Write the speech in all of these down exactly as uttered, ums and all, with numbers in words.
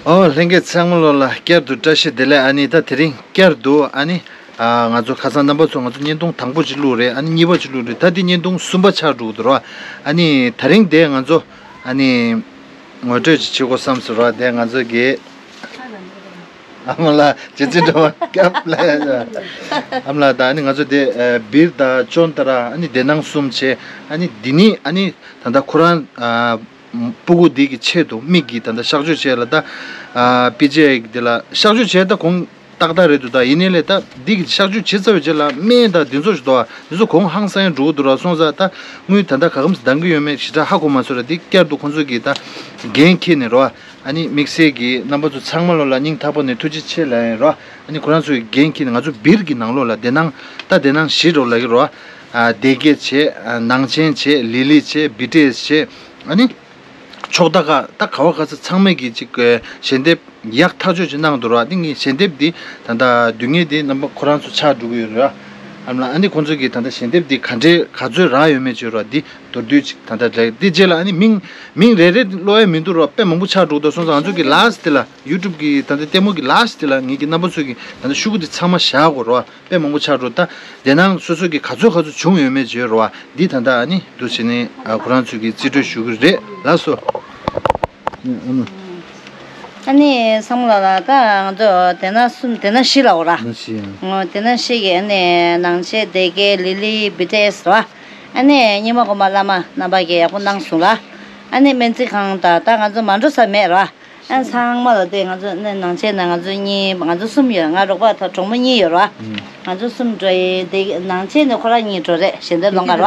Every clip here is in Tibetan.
ཨོ་ལྷན་རྒྱས་ཚང་མ་ལོ་ལ་བསྐྱར་དུ་བཀྲ་ཤིས་བདེ་ལེགས། ཨ་ནི་ད་དེ་རིང་བསྐྱར་དུ་ཨ་ནི་ཨ་ང་ཚོ་ཁ་སང་རྣམ་པ་ཚོ་ང་ཚོ་བརྙན་ཐུང་དང་པོ་ཅིག་བླུགས་རེད། ཨ་ནི་གཉིས་པ་ཅིག་བླུགས་རེད། ད་འདི་བརྙན་ཐུང་གསུམ་པ་ཆགས་འགྲོ་གི་འདུག་ར། ཨ་ནི་ད་རིང་དེ་ང་ཚོ་ཨ་ནི་ངོ་སྤྲོད་ཅིག་བྱེད་དགོས་བསམ་སོང་ར། དེ་ང་ཚོ་གི་ཨ་མ་ལགས་རྗེ་བཙུན་སྒྲོལ་མ་སྐྱབས་ལ། ཨ་མ་ལགས་ད་ཨ་ནི་ང་ཚོ་དེ་ཨ་བིར་དང་ཅོན་ཏ་ར་ཨ་ནི་སྡེ་ནང་གསུམ་བྱས། ཨ་ནི་འདི་ནི་ཨ་ནི་ད་ལྟ་ཁོ་རང་ཨ་སྤུ་གུ་འདི་གི་ཆེད་དུ་མིག་གི་ད་ལྟ་གཤག་བཅོས་བྱས་ལ་ད་ཨ་པི་ཅི་ཨའི་འདི་ལ་གཤག་བཅོས་བྱས། ད་གོང་ཏག་ཏག་རེད་འདུག་ད་ཡིན་ནའི་ལས་ད་འདི་གི་གཤག་བཅོས་བྱས་ཚར་བའི་རྗེས་ལ་སྨན་དང་འདི་ཚོ་ཞིག་འདུག་ཨ། འདི་ཚོ་གོང་ཧང་སང་ཡང་འགྲོ་གི་འདུག་ར། སོང་ཙང་ད་དངུལ་ད་ལྟ་ག་གམ་ཟ་འདང་གི་ཡོད་མེད་ཞེ་དྲག་ཧ་གོ་མ་སོང་ར། འདི་བསྐྱར་དུ་ཁོང་ཚོ་གི་ད་འགན་འཁྱེར་ནས་ར། ཨ་ནི་དམིགས་བསལ་གྱི་རྣམ་པ་ཚོ་ཚང་མ་ལོ་ལ་སྙིང་ཐག་པ་ནས་ཐུགས་རྗེ་ཆེ་ལབ་ཡིན་ར། ཨ་ནི་ཁོ་རང་ཚོའི་འགན་འཁྱེར་ནས་ང་ཚོ་སྦིར་གྱི་ནང་ལོགས་ལ་སྡེ་ནང་ད་སྡེ་ནང་བཞི་འགྲོ་ལབ་ཀྱི་རེད་བ། ཨ་སྡེ་དགེ་བྱས། ཨ་ནང་ཆེན་བྱས། ལི་ལི་བྱས། བི་ཏི་ཨེས་བྱས། ཨ་ནི་ཕྱོགས་མཐའ་ཁག་ད་ག་བ་ག་ས་ཚང་མས་ཀྱི་ཅིག་ཨ་ཞལ་འདེབས་ཡག་ཐག་ཆོད་ཅིག་གནང་འདུག་ར། འདི་ངའི་ཞལ་འདེབས་འདི་ད་ལྟ་བསྡུ་མཁན་འདི་རྣམ་པ་ཁོ་རང་ཚོ་ཆགས་འགྲོ་གི་ཡོད་རེད་བ། ཨ་ནི་ཨ་ནི་ཁོང་ཚོ་གིས་ད་ལྟ་ཞལ་འདེབས་འདི་ག་འདྲའི་ག་ཚོད་རག་ཡོད་མེད་བྱས་ར། འདི་མདོར་བསྡུས་ཅིག་ད་ལྟ་རེད། འདི་རྗེས་ལ་ཨ་ནི་མིང་མིང་རེ་རེ་ཀློག་ཡ་མི་འདུག་ར། དཔེ་མང་པོ་ཆགས་འགྲོ་འདུག་སོང་ཙང་ང་ཚོ་གི་ལཱསི་དེ་ལ་ཡུ་ཊུབ་གི་ད་ལྟ་ལྟད་མོ་གི་ལཱསི་དེ་ལ་ངེད་ཀྱི་རྣམ་པ་ཚོ་གི་ད་ལྟ་ཤོག་གུ་དེ་ཚང་མ་བཞག་དགོས་ར། དཔེ་མང་པོ་ཆགས་འགྲོ། ད་དེ་ནང་སོ་སོ་གི་ག་ཚོད་ག་ཚོད་བྱུང་ཡོད་མེད་བརྗོད་ར་བ། འདི་ད་ལྟ་ཨ་ནི་འདུག་བྱས་ནས་ཨ་ཁོ་རང་ཚོ་གི་རྩིས་སྤྲོད་ཞུ་གི་རེད། ལགས་སོ། ཨ་ནི་ཨ་ནི་བསམ་བློ་ལ་ད་ང་ཚོ་དེ་ན་གསུམ་དེ་ན་བཞི་ལ་འོ་ར། ན་ཤི་ཡང་། ཨོ་དེ་ན་བཞི་གི་ཨ་ནི་ནང་ཆེན་སྡེ་དགེ་ལི་ལི་བི་ཏི་ཨེས་ར། ཨ་ནི་རྙིང་མ་སྒོམ་པ་བླ་མ་རྣམ་པ་གིས་ཡག་པོ་གནང་སོང་ར། ཨ་ནི་སྨན་རྩིས་ཁང་དང་ད་ང་ཚོ་མ་འགྲོ་ས་མེད་ར། ཨ་ཚང་མ་ལ་དེ་ང་ཚོ་ནས་ནང་ཆེན་ནས་ང་ཚོ་གཉིས་ང་ཚོ་གསུམ་ཡོད། ང་རོགས་པ་དང་གྲོགས་མོ་གཉིས་ཡོད་ར། ཨུམ། ང་ཚོ་གསུམ་འགྲོ་ཡི་དེ་ནང་ཆེན་ནས་ཁོ་རང་གཉིས་འགྲོ་རེད། ཞལ་འདེབས་སློང་ག་ར།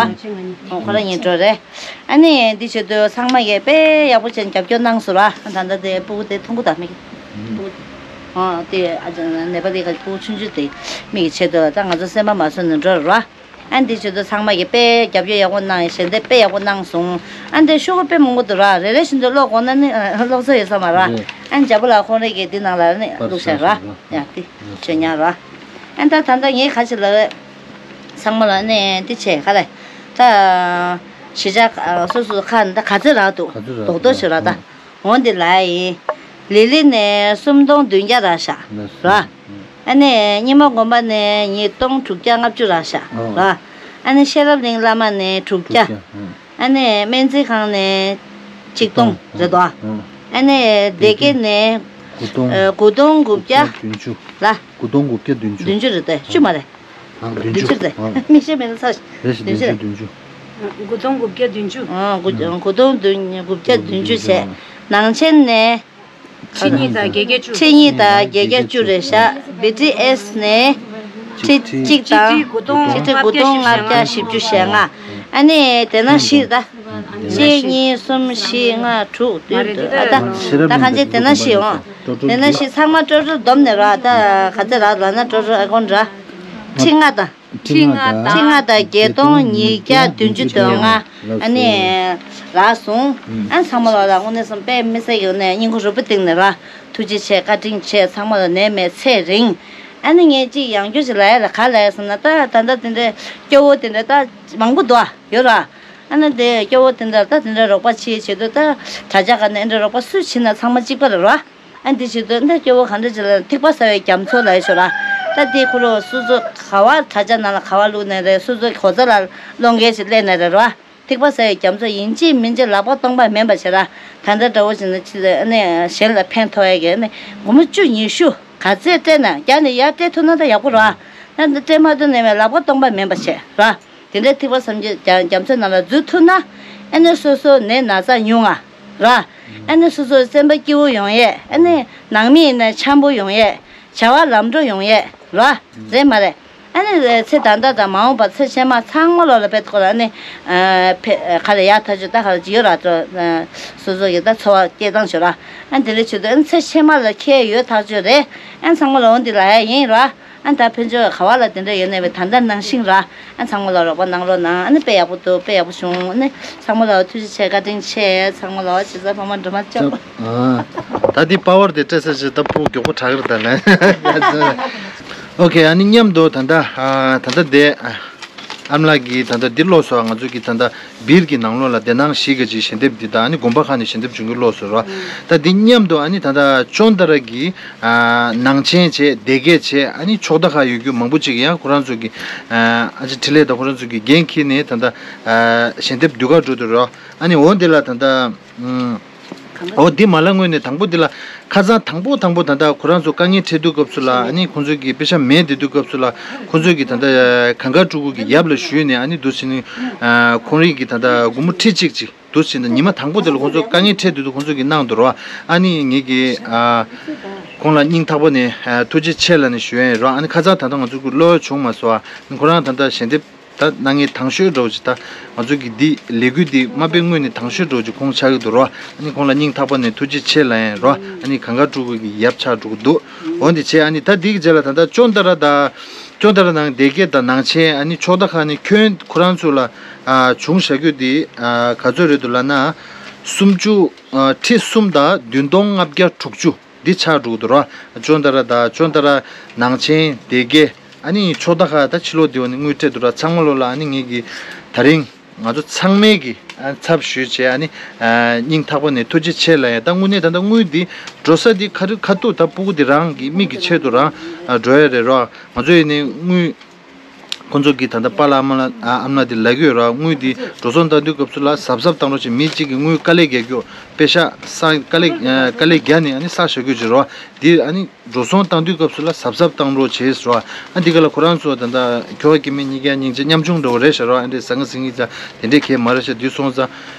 ཨོ་ཁོ་རང་གཉིས་འགྲོ་རེད། ཨ་ནི་འདི་བྱེད་དུས་ཚང་མ་གིས་དཔེ་ཡག་པོ་བྱས་ནས་རྒྱབ་སྐྱོར་གནང་སོང་ར། ད་ལྟ་དེ་སྤུ་གུ་དེ་མཐོང་གི་ད་མིག་གི་ཨུམ། སྤུ་གུ་ཨ་དེ་ཨ་ནེ་པ་ལི་གི་སྤུ་གུ་ཆུང་ཆུང་དེ་མིག་གི་ཆེད་དུ་ད་ང་ཚོ་སེམས་པ་མ་བཟོད་ནས་འགྲོ་ར། ཨ་འདི་བྱེད་དུས་ཚང་མ་གིས་དཔེ་རྒྱབ་སྐྱོར་ཡག་པོ་གནང་། ཞལ་འདེབས་དཔེ་ཡག་པོ་གནང་སོང་། ཨ་འདི་ཤོག་གུ་དཔེ་མང་པོ་འདུག་ར། རེ་རེ་བཞིན་དུ་ཀློག་དགོས་ན་ནི་ཀློག་ས་ཡོད་ས་མ་ར། རེད། ཨ་འཇམ་པོ་ལགས་ཁོང་རང་གིས་འདི་ནང་ལ་ནི་པར་བླུགས་བཞག་ར། བཞག་ཡ་འདི་ཆོས་ཉག་ར། ཨ་ད་ད་ལྟ་ངས་ག་ཞིག་ལབ་རེད། ཚང་མ་ལ་ནི་འདི་བྱས་ག་རེ། ད་གཞིས་ཆགས་སོ་སོ་ཁ་ནས་ད་ག་ཚོད་རག་འདུག་ག་ཚོད་རག་རྡོག་རྡོག་ཞིག་ར་ད། འོ་འདི་ལ་ཡིན། ལི་ལི་ནས་སུམ་སྟོང་བདུན་བརྒྱ་རག་ཤག་ར། ཨ་ནི་རྙིང་མ་སྒོམ་པ་ནས་ཉིས་སྟོང་དྲུག་བརྒྱ་ལྔ་བཅུ་རག་ཤག་ར། ཨ་ནི་ཤེས་རབ་གླིང་བླ་མ་ནས་དྲུག་བརྒྱ། ཨ་ནི་སྨན་རྩིས་ཁང་ནས་ཆིག་སྟོང་རེད་དོ། ཨ་ནི་སྡེ་དགེ་ནས་དགུ་སྟོང་དགུ་སྟོང་དགུ་བརྒྱ་བདུན་ཅུ་ལ། དགུ་སྟོང་དགུ་བརྒྱ་བདུན་ཅུ། བདུན་ཅུ་རེད་དོ། བཅུ་མ་རེད། ཨ་བདུན་ཅུ་རེད། མི་ཤེས་མེད་ན་ཚར། རེད་ཤག་བདུན་ཅུ་བདུན་ཅུ། དགུ་སྟོང་དགུ་བརྒྱ་བདུན་ཅུ། ཨ་དགུ་དགུ་སྟོང་བདུན་དགུ་བརྒྱ་བདུན་ཅུ་བྱས། ནང་ཆེན་ནས་ཁྲི་གཉིས་དང་བརྒྱད་བརྒྱད་ཅུ། ཁྲི་གཉིས་དང་བརྒྱད་བརྒྱད་ཅུ་རེད་ཤག་བི་ཏི་ཨེས་ནས་ཁྲི་གཅིག་དང་ཁྲི་གཅིག་དགུ་སྟོང་ལྔ་བརྒྱ་བཞི་བཅུ་ཞེ་ལྔ། ཨ་ནི་དེ་ན་བཞི་ད། གཅིག་གཉིས་གསུམ་བཞི་ལྔ་དྲུག་བདུན་བདུན། ཨ་ད་ད་གང་ཅི་དེ་ན་བཞི་འོང་། དེ་ན་བཞི་ཚང་མ་ཀྲོ་ཀྲོ་བསྡོམས་ནས་ར། ད་ག་ཚོད་རག་ལབ་ན་ཀྲོ་ཀྲོ་ཨ་ཀོན་ར། ཁྲི་ལྔ་དང་། ཁྲི་ལྔ་དང་། ཁྲི་ལྔ་དང་བརྒྱད་སྟོང་ཉིས་བརྒྱ་བདུན་ཅུ་དོན་ལྔ། ཨ་ནི་རག་སོང་། ཨ་ཚང་མ་ལོ་ལ་དངོས་གནས་སམ་དཔེ་མི་སེ་གི་ནས་སྙིང་ཁུ་རུས་པ་གཏིང་ནས་ར་ཐུགས་རྗེ་ཆེ་བཀའ་དྲིན་ཆེ། ཚང་མ་ལ་ནད་མེད་ཚེ་རིང་། ཨ་ནི་ངས་ཅིག་ཡང་བསྐྱར་ཅིག་ལབ་ཡ་ལ་ག་ལབ་ཡ་སོང་ན་ད་ད་ལྟ་དེ་འདྲའི་སྐྱོ་བོ་དེ་འདྲ་ད་མང་པོ་འདུག་ཨ་ཡོད་ར། ཨ་ནི་དེ་སྐྱོ་བོ་དེ་འདྲ་ད་དེ་འདྲ་རོགས་པ་བྱེད་བྱེད་དུས་ད་དྲ་རྒྱ་ག་ནས་འདྲ་རོགས་པ་སུ་བྱེད་ན་ཚང་མ་གཅིག་པ་རེད་ར། ཨ་འདི་བྱེད་དུས་འདི་སྐྱོ་བོ་ག་འདྲ་བྱེད་ལ་ཐིགས་པ་ཟ་བའི་རྒྱ་མཚོ་ལ་ཡོད་ཤོག་ར། ད་འདི་ཁོ་རང་སོ་སོ་ག་བ་དྲ་རྒྱ་ནང་ལ་ག་བ་བླུགས་ནས་རེད། སོ་སོ་གོ་ས་ལ་སློང་མཁན་ཞིག་སླེབས་ནས་རེད་ར། ཐིགས་པ་ཟ་བའི་རྒྱ་མཚོ་ཡིན་གཅིག་མིན་གཅིག་ལག་པ་སྟོང་པ་མིན་པ་བྱེད་ར། ད་ལྟ་འདྲ་བོ་བྱེད་ན་ཅི་ལ་ཨ་ནི་གཞན་ལ་ཕན་ཐོགས་ཡ་གི་ཨ་ནི་སྒོར་མོ་བཅུ་ཉི་ཤུ་ག་ཚད་སྤྲད་ན་རྒྱ་ནས་ཡར་སྤྲད་ཐུབ་ན་ད་ཡག་པོ་ར། ད་འདི་སྤྲད་མ་ཐུབ་ནས་མེད་ལག་པ་སྟོང་པ་མིན་པ་བྱེད་ར། དེ་འདྲའི་ཐིགས་པ་བསམ་གྱི་རྒྱ་རྒྱ་མཚོའི་ནང་ལ་འཛུལ་ཐུབ་ན། ཨ་ནི་སོ་སོ་ནད་ན་ཚ་ཉུང་ང་ར། ཨ་ནི་སོ་སོ་སེམས་པ་སྐྱིད་པོ་ཡོང་ཡས། ཨ་ནི་ནང་མི་ཡིན་ན་འཆམ་པོ་ཡོང་ཡས། བྱ་བ་ལམ་འགྲོ་ཡོང་ཡས་ར། རེད་མ་རེད། ཨ་ནི་ཚེ་ད་ལྟ་དང་མ་འོངས་པ་ཚེ་ཕྱི་མ་ཚང་མ་ལོ་ལ་བེད་ཁོ་ལ་ཨ་ནི་ཕེ་ག་རེ་ཡག་ཐག་ཆོད་ད་ག་རེ་ཅི་ཡོད་ར། སོ་སོ་ཡི་ད་འཚོ་བ་སྐྱེལ་སྟངས་ཆོད་ར། ཨ་ནི་དེ་འདྲ་ཆོད་དུས་ཨ་ནི་ཚེ་ཕྱི་མ་ལ་ཁྱད་ཡོད་ཐག་ཆོད་རེད། ཨ་ནི་ཚང་མ་ལོ་འོང་འདི་ལ་ཡ་ཡིན་ར། ཨ་ད་ཕན་ཆོད་ག་བ་ལ་དེ་འདྲ་ཡོད་ནས་བས་ད་ལྟ་ནང་བཞིན་ར། ཨ་ཚང་མ་ལ་རོགས་པ་གནང་རོགས་གནང་། ཨ་ནི་དཔེ་ཡག་པོ་འདུག་དཔེ་ཡག་པོ་བྱུང་། ཨ་ནི་ཚང་མ་ལ་ཐུགས་རྗེ་ཆེ་བཀའ་དྲིན་ཆེ། ཚང་མ་ལ་བྱེད་ས་ཕ་མ་འགྲོ་མ་ཆོག་ཨ་ད་འདི་པ་ཝར་དེ་སྤྲད་ས་ཞིག་ད་ཕུ་མགྱོགས་པོ་དྲག་རེད་ད་ལན། ཨོ་ཁེ། ཨ་ནི་མཉམ་དུ་ད་ལྟ་ཨ་ད་ལྟ་དེ་ ཨ་མ་ལགས་ཀྱིས་ད་ལྟ་འདི་ཀློག་སོང་། ང་ཚོ་གི་ད་ལྟ་སྦིར་གྱི་ནང་ལོགས་ལ་བདེ་སྣང་བཞི་ག་ཅིག་ཞལ་འདེབས་འདི་དང་ཨ་ནི་དགོན་པ་ཁག་ནས་ཞལ་འདེབས་བྱུང་གི་ཀློག་སོང་རོ། ད་འདི་མཉམ་དུ་ཨ་ནི་ད་ལྟ་ཅོན་ཏ་ར་གི་ཨ་ནང་ཆེན་བྱས་སྡེ་དགེ་བྱས་ཨ་ནི་ཕྱོགས་མཐའ་ཁག་ཡོད་རྒྱུ་མང་པོ་ཅིག་ཡང་ཁོ་རང་ཚོ་གི་ཨ་ཨ་ཅེ་འཕྲིན་ལས་དང་ཁོ་རང་ཚོ་གི་འགན་འཁྱེར་ནས་ད་ལྟ་ཞལ་འདེབས་བསྡུ་ག་འགྲོ་འདུག་རོ། ཨ་ནི་འོ་འདི་ལ་ད་ལྟ་ཨུམ། འོ་འདི་མ་ལ་སྔོན་ནས་དང་པོ་འདི་ལ་ཁ་སང་དང་པོ་དང་པོ་ད་ལྟ་ཁོ་རང་ཚོ་དཀའ་ངལ་འཕྲད་དུས་སྐབས་སུ་ལ་ཨ་ནི་ཁོང་ཚོ་གི་པེ་ཤ་མེད་བསྡད་དུས་སྐབས་སུ་ལ་ཁོང་ཚོ་གི་ད་ལྟ་གངས་དཀར་སྤྲུལ་སྐུ་གི་ཡབ་ལ་ཞུས་ནས་ཨ་ནི་འདུག་སེ་ནི་ཁོང་རང་གི་ད་ལྟ་སྒོར་མོ་ཁྲི་གཅིག་ཅིག་འདུག་སེ་ནི་ཉི་མ་དང་པོ་དེ་ལ་ཁོང་ཚོ་དཀའ་ངལ་འཕྲད་དུས་ཁོང་ཚོ་གི་གནང་འདུག་རོ། ཨ་ནི་ངེད་ཀྱིས་ཁོང་ལ་སྙིང་ཐག་པ་ནས་ཐུགས་རྗེ་ཆེ་ལབ་ནས་ཞུ་ཡ་ཡིན་རོ། ཨ་ནི་ཁ་སང་ད་ལྟ་ང་ཚོ་གི་གློག་བྱུང་མ་སོང་། ཨ་ནི་ཁོ་རང་ད་ལྟ་ཞལ་འདེབས། ད་གནང་མཁན་དང་ཤོས་འདྲ་བོ་ཅིག་ད་ང་ཚོ་གི་འདི་ལས་འགུལ་འདི་མ་སྤེལ་སྔོན་ནས་དང་ཤོས་འདྲ་བོ་ཅིག་ཁོང་ཆགས་ཀྱི་འདུག་རོ། ཨ་ནི་ཁོང་ལ་སྙིང་ཐག་པ་ནས་ཐུགས་རྗེ་ཆེ་ལབ་ཡིན་རོ། ཨ་ནི་གངས་དཀར་སྤྲུལ་སྐུ་གི་ཡབ་ཆགས་འགྲོ་གི་འདུག་འོ་འདི་བྱས་ཨ་ནི་ད་འདི་གི་རྗེས་ལ་ད་ལྟ་ཅོན་ཏ་ར་ད་ཅོན་ཏ་ར་ནང་སྡེ་དགེ་དང་ནང་ཆེན་ཨ་ནི་ཕྱོགས་མཐའ་ཁག་ནས་ཁྱོན་ཁོ་རང་ཚོ་ལ་ཨ་བྱུང་བཞག་རྒྱུ་འདི་ཨ་ག་ཚོད་རེད་འདུག་ལབ་ན་སུམ་ཅུ་ཨ་ཁྲི་གསུམ་དང་བདུན་སྟོང་ལྔ་བརྒྱ་དྲུག་ཅུ། འདི་ཆགས་འགྲོ་གི་འདུག་ར། ཅོན་ཏ་ར་དང་ཅོན་ཏ་ར་ནང་ཆེན་སྡེ་དགེ་ཨ་ནི་ཕྱོགས་མཐའ་ཁག་ད་ཕྱི་ལོགས་འདི་བ་ནི་དངུལ་སྤྲད་འདུག་ར། ཚང་མ་ལོ་ལ་ཨ་ནི་ངེད་ཀྱི་ད་རིང་ང་ཚོ་ཚང་མས་ཀྱི་ཨ་ཚབ་ཞུས་བྱས་ཨ་ནི་ཨ་སྙིང་ཐག་པ་ནས་ཐུགས་རྗེ་ཆེ་ལབ་ཡ། ད་དངོས་གནས་ད་ལྟ་དངུལ་འདི་འགྲོ་ས་འདི་ཁ་རི་ཁ་ཐུག་ད་སྤུ་གུ་འདི་རང་གི་མིག་གི་ཆེད་དུ་རང་ཨ་འགྲོ་ཡ་རེད་ར། ང་ཚོ་ཡིན་ནི་དངུལ། ཁོང་ཚོ་གིས་ད་ལྟ་པཱ་ལགས་ཨ་མ་ལགས་ཨ་ཨ་མ་ལགས་དེ་ལབ་ཀྱི་ཡོད་ར། དངུལ་འདི་འགྲོ་སོང་བཏང་དུས་སྐབས་སུ་ལ་གཟབ་གཟབ་བཏང་རོགས་བྱེད། མི་གཅིག་གིས་དངུལ་དཀའ་ལས་རྒྱག་རྒྱུ་པེ་ཤག་ས་དཀའ་ལས་ཨ་དཀའ་ལས་རྒྱག་ནས་ཨ་ནི་ས་ཞོག་རྒྱུ་བྱེད་རོགས། འདི་ཨ་ནི་འགྲོ་སོང་བཏང་དུས་སྐབས་སུ་ལ་གཟབ་གཟབ་བཏང་རོགས་བྱེད་ཟེར་རོ། ཨ་འདི་ག་ལ་ཁོ་རང་ཚོ་ད་ལྟ་ཁྱོ་ག་སྐྱེ་དམན་གཉིས་ཀ་སྙིང་རྗེ་ཉམ་ཆུང་འདྲ་བོ་རེད་ཤག་རོ། ཨ་འདྲས་ཟང་ངེ་ཟིང་ངེ་ཙང་དེ་འདྲས་གས་མ་རེད་ཤག་འདི་སོང་ཙང་།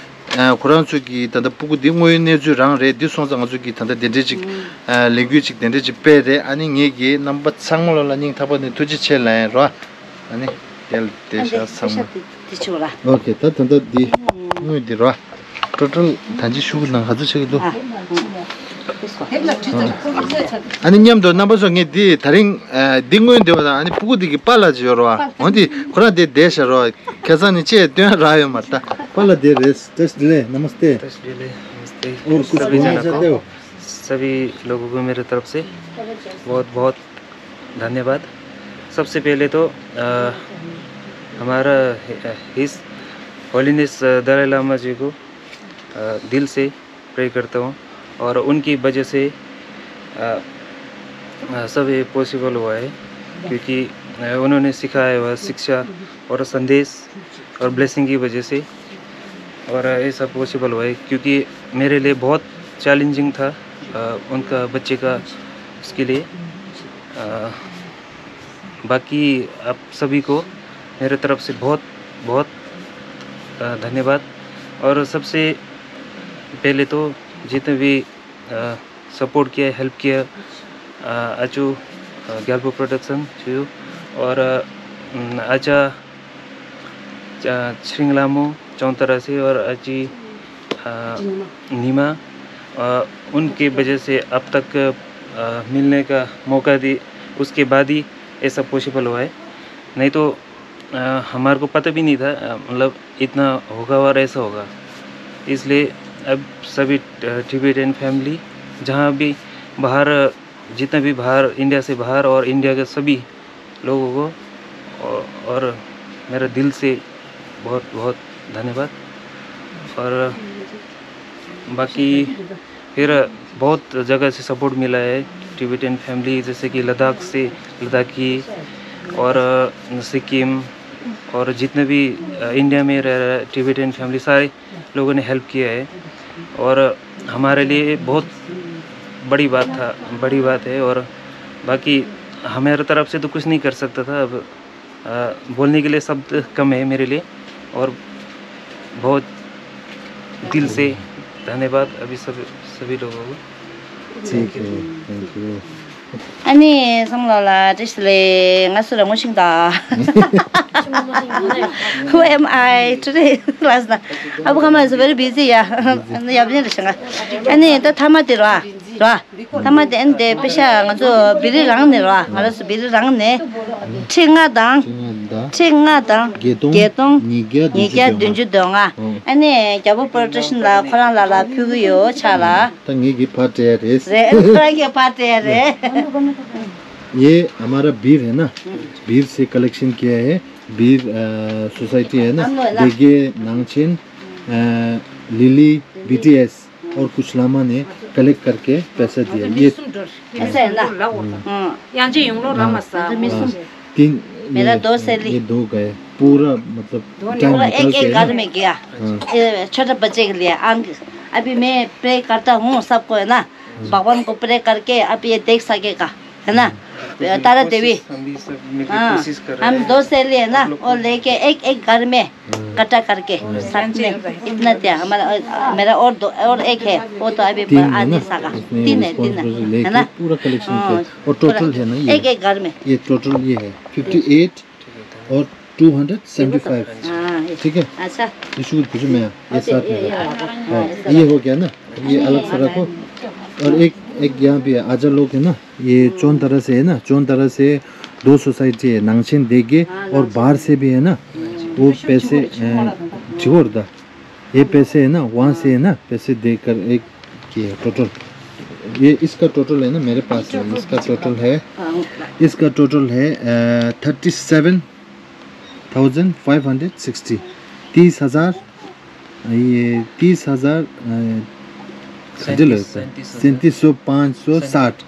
ཨ་ཁོ་རང་ཚོ་གི་ད་ལྟ་སྤུ་གུ་འདི་དངོས་ཡོད་གནས་ཚུལ་རང་རེད། འདི་སོང་ཙང་ང་ཚོ་གི་ད་ལྟ་དེ་འདྲས་ཅིག་ཨ་ལས་འགུལ་ཅིག་དེ་འདྲས་ཅིག་སྤེལ་རེད། ཨ་ནི་ངེད་ཀྱིས་རྣམ་པ་ཚང་མ་ལོ་ལ་སྙིང་ཐག་པ་ནས་ཐུགས་རྗེ་ཆེ་ལབ་ཡིན་རོ། ཨ་ནི་དེ་ལ་དེ་ཤ་ཚང་མ། དེ་ཆུ་ལ། ཨོ་ཁེ། ད་ད་ལྟ་འདི་དངུལ་འདི་རོ། ཊོ་ཊལ་ད་ཅི་ཤུགས་ནང་ག་ཚོད་ཆགས་ཀྱི་འདུག་ཨ་ནི་མཉམ་དུ་རྣམ་པ་ཚོ་ངས་འདི་ད་རིང་ཨ་འདི་དངུལ་འདི་བ་དང་ཨ་ནི་སྤུ་གུ་འདི་གི་པཱ་ལགས་ཅིག་ཡོད་རོ། འོ་འདི་ཁོ་རང་དེ་བསྡད་ཤག་རོ། ཁ་སང་ནས་ཅེས་སྟོན་རག་ཡོད་མ་རེད་ད། པཱ་ལགས་དེ་རེད། ཏྲེས་ཌི་ལེ། ནམ་སྟེ། ཏྲེས་ཌི་ལེ། नमस्ते। और कुछ सभी बोलना जनों को, चाहते हो? सभी लोगों को मेरे तरफ से बहुत बहुत धन्यवाद। सबसे पहले तो अ, हमारा हिज होलीनेस दलाई लामा जी को अ, दिल से प्रे करता हूँ और उनकी वजह से अ, अ, सब ये पॉसिबल हुआ है, क्योंकि अ, उन्होंने सिखाया हुआ शिक्षा और संदेश और ब्लेसिंग की वजह से और ये सब पॉसिबल हुआ है, क्योंकि मेरे लिए बहुत चैलेंजिंग था अ, उनका बच्चे का उसके लिए। अ, बाकी आप सभी को मेरे तरफ से बहुत बहुत अ, धन्यवाद। और सबसे पहले तो जितने भी अ, सपोर्ट किया, हेल्प किया अ, अचु अ, ग्यालपो प्रोडक्शन छु और अ, उम, अचा च- छिरिङ लामो चौतरा से और अची अ, नीमा अ, उनके वजह से अब तक अ, मिलने का मौका दी, उसके बाद ही ये सब पॉसिबल हुआ है। नहीं तो अ, हमारे को पता भी नहीं था अ, मतलब इतना होगा और ऐसा होगा। इसलिए अब सभी अ, टिबेटन फैमिली जहाँ भी बाहर, जितना भी बाहर, इंडिया से बाहर और इंडिया के सभी लोगों को और, और मेरा दिल से बहुत बहुत धन्यवाद। और बाकी फिर बहुत जगह से सपोर्ट मिला है। टिबेटन फैमिली जैसे कि लद्दाख से, लद्दाखी और अ, सिक्किम और जितने भी अ, इंडिया में रह रहे टिबेटन फैमिली, सारे लोगों ने हेल्प किया है और हमारे लिए बहुत बड़ी बात था, बड़ी बात है। और बाकी हमारे तरफ से तो कुछ नहीं कर सकता था। अब अ, बोलने के लिए शब्द कम है मेरे लिए और बहुत दिल से धन्यवाद अभी सब सभी लोगों को। ठीक है, thank you. ཨ་ནི་སོང་ལོ་ལ་བཀྲ་ཤིས་བདེ་ལེགས། ང་སུ་ར་ངོ་ཤིང་ད། Who am I today? Last night. ཨ་བུ་ཁ་མ་is very busy, yeah. ཡབ་ཉེ་རེ་ཤང་ཨ་ནི་ད་ཐ་མ་དེ་ར་ར། ཐ་མ་དེ་ཨན་དེ་པེ་ཤ་ང་ཚོ་བི་རི་རང་ནས་ར། ང་རང་ཚོ་བི་རི་རང་ནས་ཁྲི་ལྔ་དང་། ཁྲི་ལྔ་དང་བརྒྱད་སྟོང་བརྒྱད་སྟོང་ཉིས་བརྒྱ་བདུན་ཅུ་དོན་ལྔ། ཨ་ནི་རྒྱལ་པོ་པོ་རོ་ཌག་ཤན་ལ་ཁོ་རང་ལ་ལ་ཕུལ་གི་ཡོད་ཆ་ལ། ད་ངེད་ཀྱི་ཕར་སྤྲད་ཡ་རེད། རེད། ཁོ་རང་གི་ཕར་སྤྲད་ཡ་རེད། ये हमारा बीर है ना, बीर से कलेक्शन किया है। बीर सोसाइटी है ना, देगे नांगचेन, लिली, बीटीएस और कुछ लामा ने कलेक्ट करके पैसा दिया। ये ऐसा है ना? हम्म। ཡང་ཅིག་ཡོང་ལོ་ར་མ་ས། हाँ, तीन, मेरा ये, दो सहेली। ये दो गए, पूरा मतलब टाइम निकल के ना। एक एक घर में गया। हाँ। ये छोटा बच्चे के लिए अंग। अभी मैं प्रे करता हूँ सबको, है ना? भगवान को प्रे करके अब ये देख सकेगा, है ना? तारा देवी। हम भी सब मिलके हाँ, कोशिश कर रहे हैं। हम दो सहेली है ना, आप लोग वो लेके एक एक घर में इकट्ठा करके सबने इतना दिया। हमारा, मेरा और दो, और एक है, वो तो अभी तीन आ नहीं सका। तीन है, तीन है, है ना? पूरा कलेक्शन किया। और टोटल है ना ये? एक एक घर में। ये टोटल ये है फिफ्टी एट और टू हंड्रेड सेवेंटी फाइव। हाँ, ये। ठीक है? अच्छा। ये शुरू कुछ में है, ये साथ में है। हाँ, ये हो गया ना, ये अलग से रखो। और एक, एक यहाँ भी है, आजा लोग है ना, ये चौन तरह से है ना, चौन तरह से दो सोसाइटी है, नांगचेन देगे और बाहर से भी है ना, वो पैसे, अ, ठिगोर दा, ये पैसे है ना, वहाँ से है ना, पैसे देकर एक किए टोटल। ये इसका टोटल है ना, मेरे पास है, इसका टोटल है, इसका टोटल है thirty seven thousand five hundred sixty. तीस हजार, ये तीस हजार, अ, सैंतीस, सैंतीस हजार। सैंतीस सौ, पाँच सौ साठ।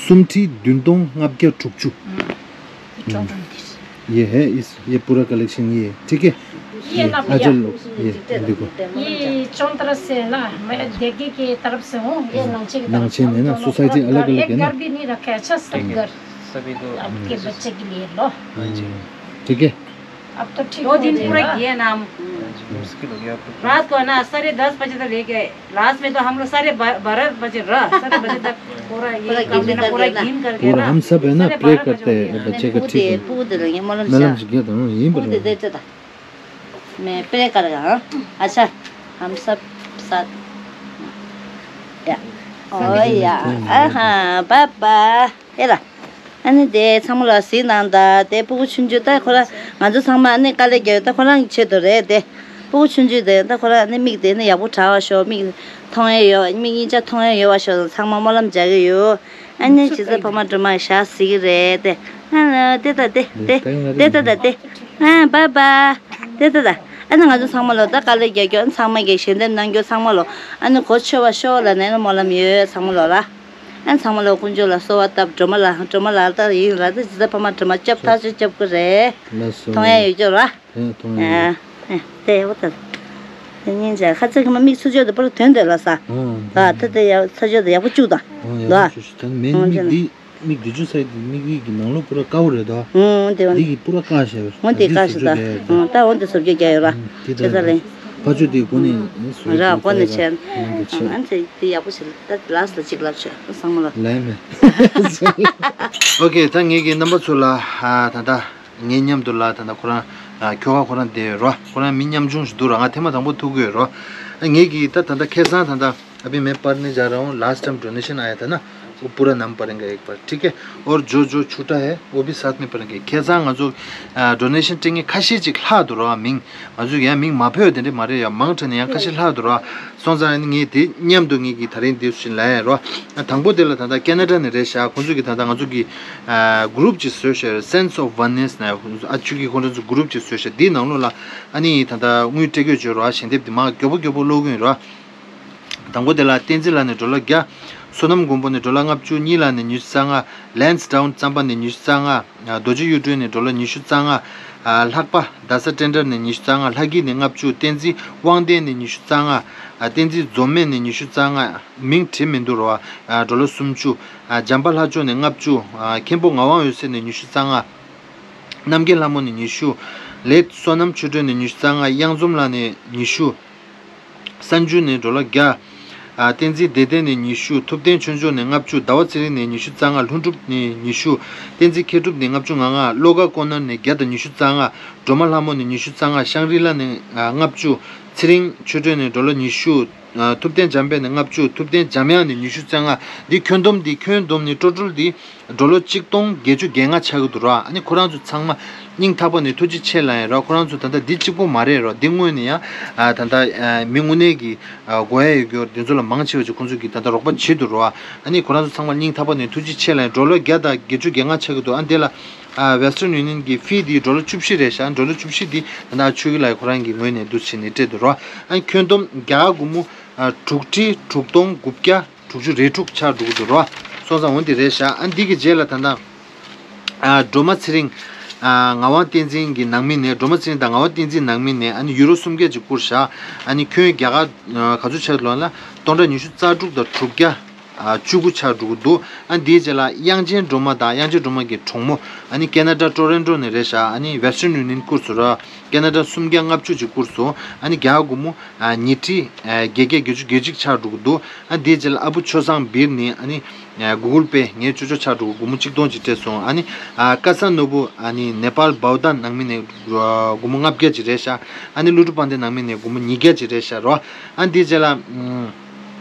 सुमठी दुंदोंग ngapgya trukchu। ये है, इस, ये पूरा कलेक्शन ये है, ठीक है? ये ये ना भैया। अजल लोग, ये देखो। ये चौन तरफ से ना, मैं देगे के तरफ से हूँ, ये नांगचे की तरफ से। नांगचे में ना, सोसाइटी अलग अलग है ना? एक घर भी नहीं रखा है, अच्छा, सब घर। सभी को आपके बच्चे के लिए लो। हाँ जी। ठीक है? अब तो ठीक हो जाएगा। दो दिन पूरा किए ना हम। मुश्किल हो गया आपको। रात को है ना, साढ़े दस बजे तक लेके आए। लास्ट में तो हम लोग साढ़े बा-, बारह बजे रहा, साढ़े बजे तक पूरा ये पूरा काम गिन करके पूरा ना। हम सब है ना, प्रे करते हैं बच्चे का ठीक होने। मैं प्रे करेगा, हाँ? अच्छा, हम सब साथ। या। ओ या। आहा, बाबा। ए ला। ཨ་ནི་དེ་ཚང་མ་ལ་གཟིགས་གནང་དང་། དེ་སྤུ་གུ་ཆུང་ཆུང་ད་ཁོ་རང་ང་ཚོ་ཚང་མ་ཨ་ནི་དཀའ་ལས་རྒྱག་ཡོད། ད་ཁོ་རང་གི་ཆེད་དུ་རེད། དེ་སྤུ་གུ་ཆུང་ཆུང་དེ་ད་ཁོ་རང་ཨ་ནི་མིག་དེ་ནི་ཡག་པོ་དྲག་པ་ཤོག་མིག་མཐོང་ཡ་ཡོད། མིག་གཉིས་ཆ་མཐོང་ཡ་ཡོད་པ་ཤོག་ཚང་མ་སྨོན་ལམ་རྒྱག་གི་ཡོད། ཨ་ནི་ཇི་ལྟར་ཕ་མ་སྒྲོལ་མ་ཞག་གཟིགས་ཀྱི་རེད་དེ། ཨ་ལ་དེ་ད་དེ་དེ་དེ་ད་ད་དེ། ཨ་བ་བ། དེ་ད་ད། ཨ་ནི་ང་ཚོ་ཚང་མ་ལོ་ད་དཀའ་ལས་རྒྱག་རྒྱུ། ཨ་ནི་ཚང་མ་གི་ཞལ་འདེབས་གནང་རྒྱུ་ཚང་མ་ལོ། ཨ་ནི་གོ་ཆོད་པ་ཤོག་ལབ་ནས་ཨ་ནི་སྨོན་ལམ་ཡོད་ཚང་མ་ལོ་ལ། ཨ་ཚང་མ་ལ་དཀོན་མཆོག་ལ་གསོལ་བ་བཏབ། སྒྲོལ་མ་ལ་སྒྲོལ་མ་ལ་ལྟ་ཡིན་ལ་ད་ཇི་ལྟར་ཕ་མ་སྒྲོལ་མ་སྐྱབས་ཐག་ཆོད་སྐྱབས་ཀྱི་རེད། ལགས་སོ། མཐོང་ཡ་ཡོད་ཅོག་ར། ཨ་མཐོང་ཡ་ཡོད། ཨ་ཨ་དེ་འོ་ད། དེ་སྙིང་རྗེ། ཁ་ཚ་གི་མ་མིག་ཚུར་ཕྱོགས་དེ་པར་དོན་དེ་ལ་ས། ཨ་ད་དེ་ཡ་ཚུར་ཕྱོགས་དེ་ཡག་པོ་བཅུག་ད། ཨ་ཡག་པོ་བཅུག་ད། མེད་མིག་འདི། མིག་འདི་ཆུ་ཚ་ཡི་མིག་རིག་གི་ནང་ལོགས་པུ་ར་དཀར་པོ་རེད་དོ། ཨོ་དེ་འདི་གི་པུ་ར་དཀར་ཤ་ཡོད། ཨོ་དེ་དཀར་ཤ་ད། ཨོ་ད་ཨོ་དེ་སོབ་ཀྱི་རྒྱ་ཡོད་ར། ཨོ་དེ་ད་ལེ། ཕ་ཆུ་དེ་གོ་ནས་སོ་ར་གོ་ནས་ཆེན། ཨོ་དེ་ཆེན། ཨ་ནི་དེ་ཡག་པོ་ཞིག་ད་ལགས་ལ་ཅིག་ལབ་ཆོག་ད་ཚང་མ་ལ། ལན་མེད། ཨོ་ཁེ། ད་ངེད་ཀྱི་རྣམ་པ་ཚོ་ལ་ད་ད་ངའི་མཉམ་དུ་ལ་ད་ད་ཁོ་རང་ཁྱོ་ག་ཁོ་རང་བསྡད་ཡོད་ར། ཁོ་རང་མི་ཉམ་ཆུང་ཞིག་འདུག་ར། ང་ཐེངས་མ་དང་པོ་ཐུག་གི་ཡོད་ར། ངེད་ཀྱི་ད་ད་ད་ཁེ་སང་ད་ད། अभी मैं पढ़ने जा रहा हूँ। लास्ट टाइम डोनेशन आया था ना, वो पूरा नाम पढ़ेंगे एक बार, ठीक है? और जो जो छूटा है वो भी साथ में पढ़ेंगे। ཁ་སང་ང་ཚོ་ཨ་ཌོ་ནེ་ཤན་སྤྲད་མཁན་ཁ་ཤས་ཅིག་ལྷག་འདུག་ར། མིང་ང་ཚོ་ཡང་མིང་མ་ཕོད་དེ་འདྲ་མ་རེད་ཡ། མང་དྲགས་ནས་ཡང་ཁ་ཤས་ལྷག་འདུག་ར། སོང་ཙང་ངས་དེ་མཉམ་དུ་ངེད་ཀྱིས་ད་རིང་དེ་བཞིན་ལབ་ཡ་ར། དང་པོ་དེ་ལ་ད་ལྟ་ཁེ་ན་ཌ་ནས་རེད་ཤག་ཁོང་ཚོ་གིས་ད་ལྟ་ང་ཚོ་གི་ཨ་གུ་རུབ་ཅིག་བཟོས་ཤག Sense of Oneness ན། ཨ་ཆུ་གི་ཁོང་ཚོ་གུ་རུབ་ཅིག་བཟོས་ཤག་དེའི་ནང་ལོགས་ལ་ཨ་ནི་ད་ལྟ་དངུལ་སྤྲད་དགོས་བརྗོད་ར། ཞལ་འདེབས་དེ་མ་མགྱོགས་པོ་མགྱོགས་པོ་སློག་གི་ཡིན་ར། དང་པོ་དེ་ལ་བསྟན་འཛིན་ལགས་ནས་ཌོ་ལར་བརྒྱ། བསོད་ནམས་མགོན་པོ་ནས་ཌོ་ལར་ལྔ་བཅུ། གཉིས་ལགས་ནས་ཉི་ཤུ་རྩ་ལྔ། Lansdowne གཙང་པ་ནས་ཉི་ཤུ་རྩ་ལྔ། རྡོ་རྗེ་གཡུ་སྒྲོན་ནས་ཌོ་ལར་ཉི་ཤུ་རྩ་ལྔ། ལྷག་པ་རྡ་ས་ཊེན་ཌར་ནས་ཉི་ཤུ་རྩ་ལྔ། ལྷ་སྐྱིད་ནས་ལྔ་བཅུ། བསྟན་འཛིན་དབང་ལྡན་ནས་ཉི་ཤུ་རྩ་ལྔ། བསྟན་འཛིན་འཛོམས་མེད་ནས་ཉི་ཤུ་རྩ་ལྔ། མིང་བྲིས་མི་འདུག་རོ། ཌོ་ལར་སུམ་ཅུ། འཇམ་དཔལ་ལྷ་མཆོག་ནས་ལྔ་བཅུ། མཁན་པོ་ངག་དབང་འོད་ཟེར་ནས་ཉི་ཤུ་རྩ་ལྔ། རྣམ་རྒྱལ་ལྷ་མོ་ནས་ཉི་ཤུ། ལེད་བསོད་ནམས་ཆོས་སྒྲོན་ནས་ཉི་ཤུ་རྩ་ལྔ། གཡང་འཛོམས་ལགས་ནས་ཉི་ཤུ། གསར་འགྱུར་ནས་ཌོ་ལར་བརྒྱ། ཨ་བསྟན་འཛིན་བདེ་ལྡན་ནས་ཉི་ཤུ། ཐུབ་བསྟན་ཆོས་འབྱོར་ནས་ལྔ་བཅུ། ཟླ་བ་ཚེ་རིང་ནས་ཉི་ཤུ་རྩ་ལྔ། ལྷུན་གྲུབ་ནས་ཉི་ཤུ། བསྟན་འཛིན་མཁས་གྲུབ་ནས་ལྔ་བཅུ་ང་ལྔ། བློ་དགའ་ཀོ་ནར་ནས་བརྒྱ་དང་ཉི་ཤུ་རྩ་ལྔ། སྒྲོལ་མ་ལྷ་མོ་ནས་ཉི་ཤུ་རྩ་ལྔ། ཤང་རི་ལ་ནས་ཨ་ལྔ་བཅུ། ཚེ་རིང་ཆོས་སྒྲོན་ནས་ཌོ་ལར་ཉི་ཤུ། ཨ་ཐུབ་བསྟན་འཇམ་དཔལ་ནས་ལྔ་བཅུ། ཐུབ་བསྟན་འཇམ་དབྱངས་ནས་ཉི་ཤུ་རྩ་ལྔ། འདི་ཁྱོན་བསྡོམས་འདི་ཁྱོན་བསྡོམས་ནས་ཊོ་ཊལ་འདི་ཌོ་ལར་གཅིག་སྟོང་བརྒྱད་ཅུ་གྱ་ལྔ་ཆགས་ཀྱི་འདུག་ར། ཨ་ནི་ཁོ་རང་ཚོ་ཚང་མ་སྙིང་ཐག་པ་ནས་ཐུགས་རྗེ་ཆེ་ལབ་ཡིན་ར། ཁོ་རང་ཚོ་ད་ལྟ་འདི་གཅིག་པོ་མ་རེད་ར། འདི་དངོས་ནས་ཡང་ཨ་ད་ལྟ་ཨ་མི་དངོས་གནས་ཀྱི་ཨ་དགོས་ཡ་ཡོད་རྒྱུ་འདི་ཚོ་ལ་མང་ཆེ་བ་ཅིག་ཁོང་ཚོ་གིས་ད་ལྟ་རོགས་པ་བྱེད་འདུག་ར། ཨ་ནི་ཁོ་རང་ཚོ་ཚང་མ་སྙིང་ཐག་པ་ནས་ཐུགས་རྗེ་ཆེ་ལབ་ཡིན། ཌོ་ལར་བརྒྱ་དང་བརྒྱད་ཅུ་གྱ་ལྔ་ཆགས་ཀྱི་འདུག་ཨ་འདི་ལ་ ཨ་Western Union གི་ཕི་འདི་ཌོ་ལར་བཅུ་བཞི་རེད་ཤག་ཌོ་ལར་བཅུ་བཞི་འདི་ད་ལྟ་ཆོས་སྐྱིད་ལགས་ཁོ་རང་གི་ངོས་ནས་འདུག་བྱས་ནས་སྤྲད་འདུག་རོ། ཨ་ཁྱོན་བསྡོམས་རྒྱ་གར་སྒོར་མོ་ཨ་དྲུག་ཁྲི་དྲུག་སྟོང་དགུ་བརྒྱ་དྲུག་ཅུ་རེ་དྲུག་ཆགས་འགྲོ་གི་འདུག་རོ། སོང་ཙང་འོ་འདི་རེད་ཤག་ཨ་འདི་གི་རྗེས་ལ་ད་ལྟ་ཨ་སྒྲོལ་མ་ཚེ་རིང་ཨ་ངག་དབང་བསྟན་འཛིན་གྱི་ནང་མི་ནས། སྒྲོལ་མ་ཚེ་རིང་དང་ངག་དབང་བསྟན་འཛིན་ནང་མི་ནས་ཨ་ནི་ཡུ་རོ་སུམ་བརྒྱ་ཅིག་བསྐུར་ཤག་ཨ་ནི་ཁྱོན་རྒྱ་གར་ཨ་ག་ཚོད་ཆགས་ལོ་ན་སྟོང་ཕྲག་ཉི་ཤུ་རྩ་དྲུག་དང་དྲུག་བརྒྱ་ཨ་བཅུ་དགུ་ཆགས་འགྲོ་གི་འདུག་ཨ་འདིའི་རྗེས་ལ་དབྱངས་ཅན་སྒྲོལ་མ་དང་དབྱངས་ཅན་སྒྲོལ་མ་གི་གྲོགས་མོ་ཨ་ནི་ཁེ་ན་ཌ་ཊོ་རོན་ཊོ་ནས་རེད་ཤག་ཨ་ནི་Western Union བསྐུར་སོང་ར། ཁེ་ན་ཌ་སུམ་བརྒྱ་ལྔ་བཅུ་ཅིག་བསྐུར་སོང་། ཨ་ནི་རྒྱ་གར་སྒོར་མོ་ཨ་ཉིས་ཁྲི་ཨ་བརྒྱད་བརྒྱ་བརྒྱད་ཅུ་གྱ་གཅིག་ཆགས་འགྲོ་གི་འདུག་ཨ་འདིའི་རྗེས་ལ་ཨ་བུ་ཆོས་བཟང་བིར་ནས་ཨ་ནི་ཨ་གུ་གུལ་པེ་ངའི་ཅོ་ཅོ་ཆགས་འགྲོ་གི་སྒོར་མོ་གཅིག་སྟོང་ཅིག་སྤྲད་སོང་། ཨ་ནི་ཨ་ཀ་ས་ནོར་བུ་ཨ་ནི་ནེ་པཱལ་བའུ་ཏཱན་ནང་མི་ནས་ཨ་སྒོར་མོ་ལྔ་བརྒྱ་ཅིག་རེད་ཤག་ཨ་ནི་ཀླུ་སྒྲུབ་དཔལ་ལྡན་ནང་མི་ནས་སྒོར་མོ་ཉིས་བརྒྱ་ཅིག་རེད་ཤག་རོ། ཨ་འདིའི་རྗེས་ལ་ཨམ།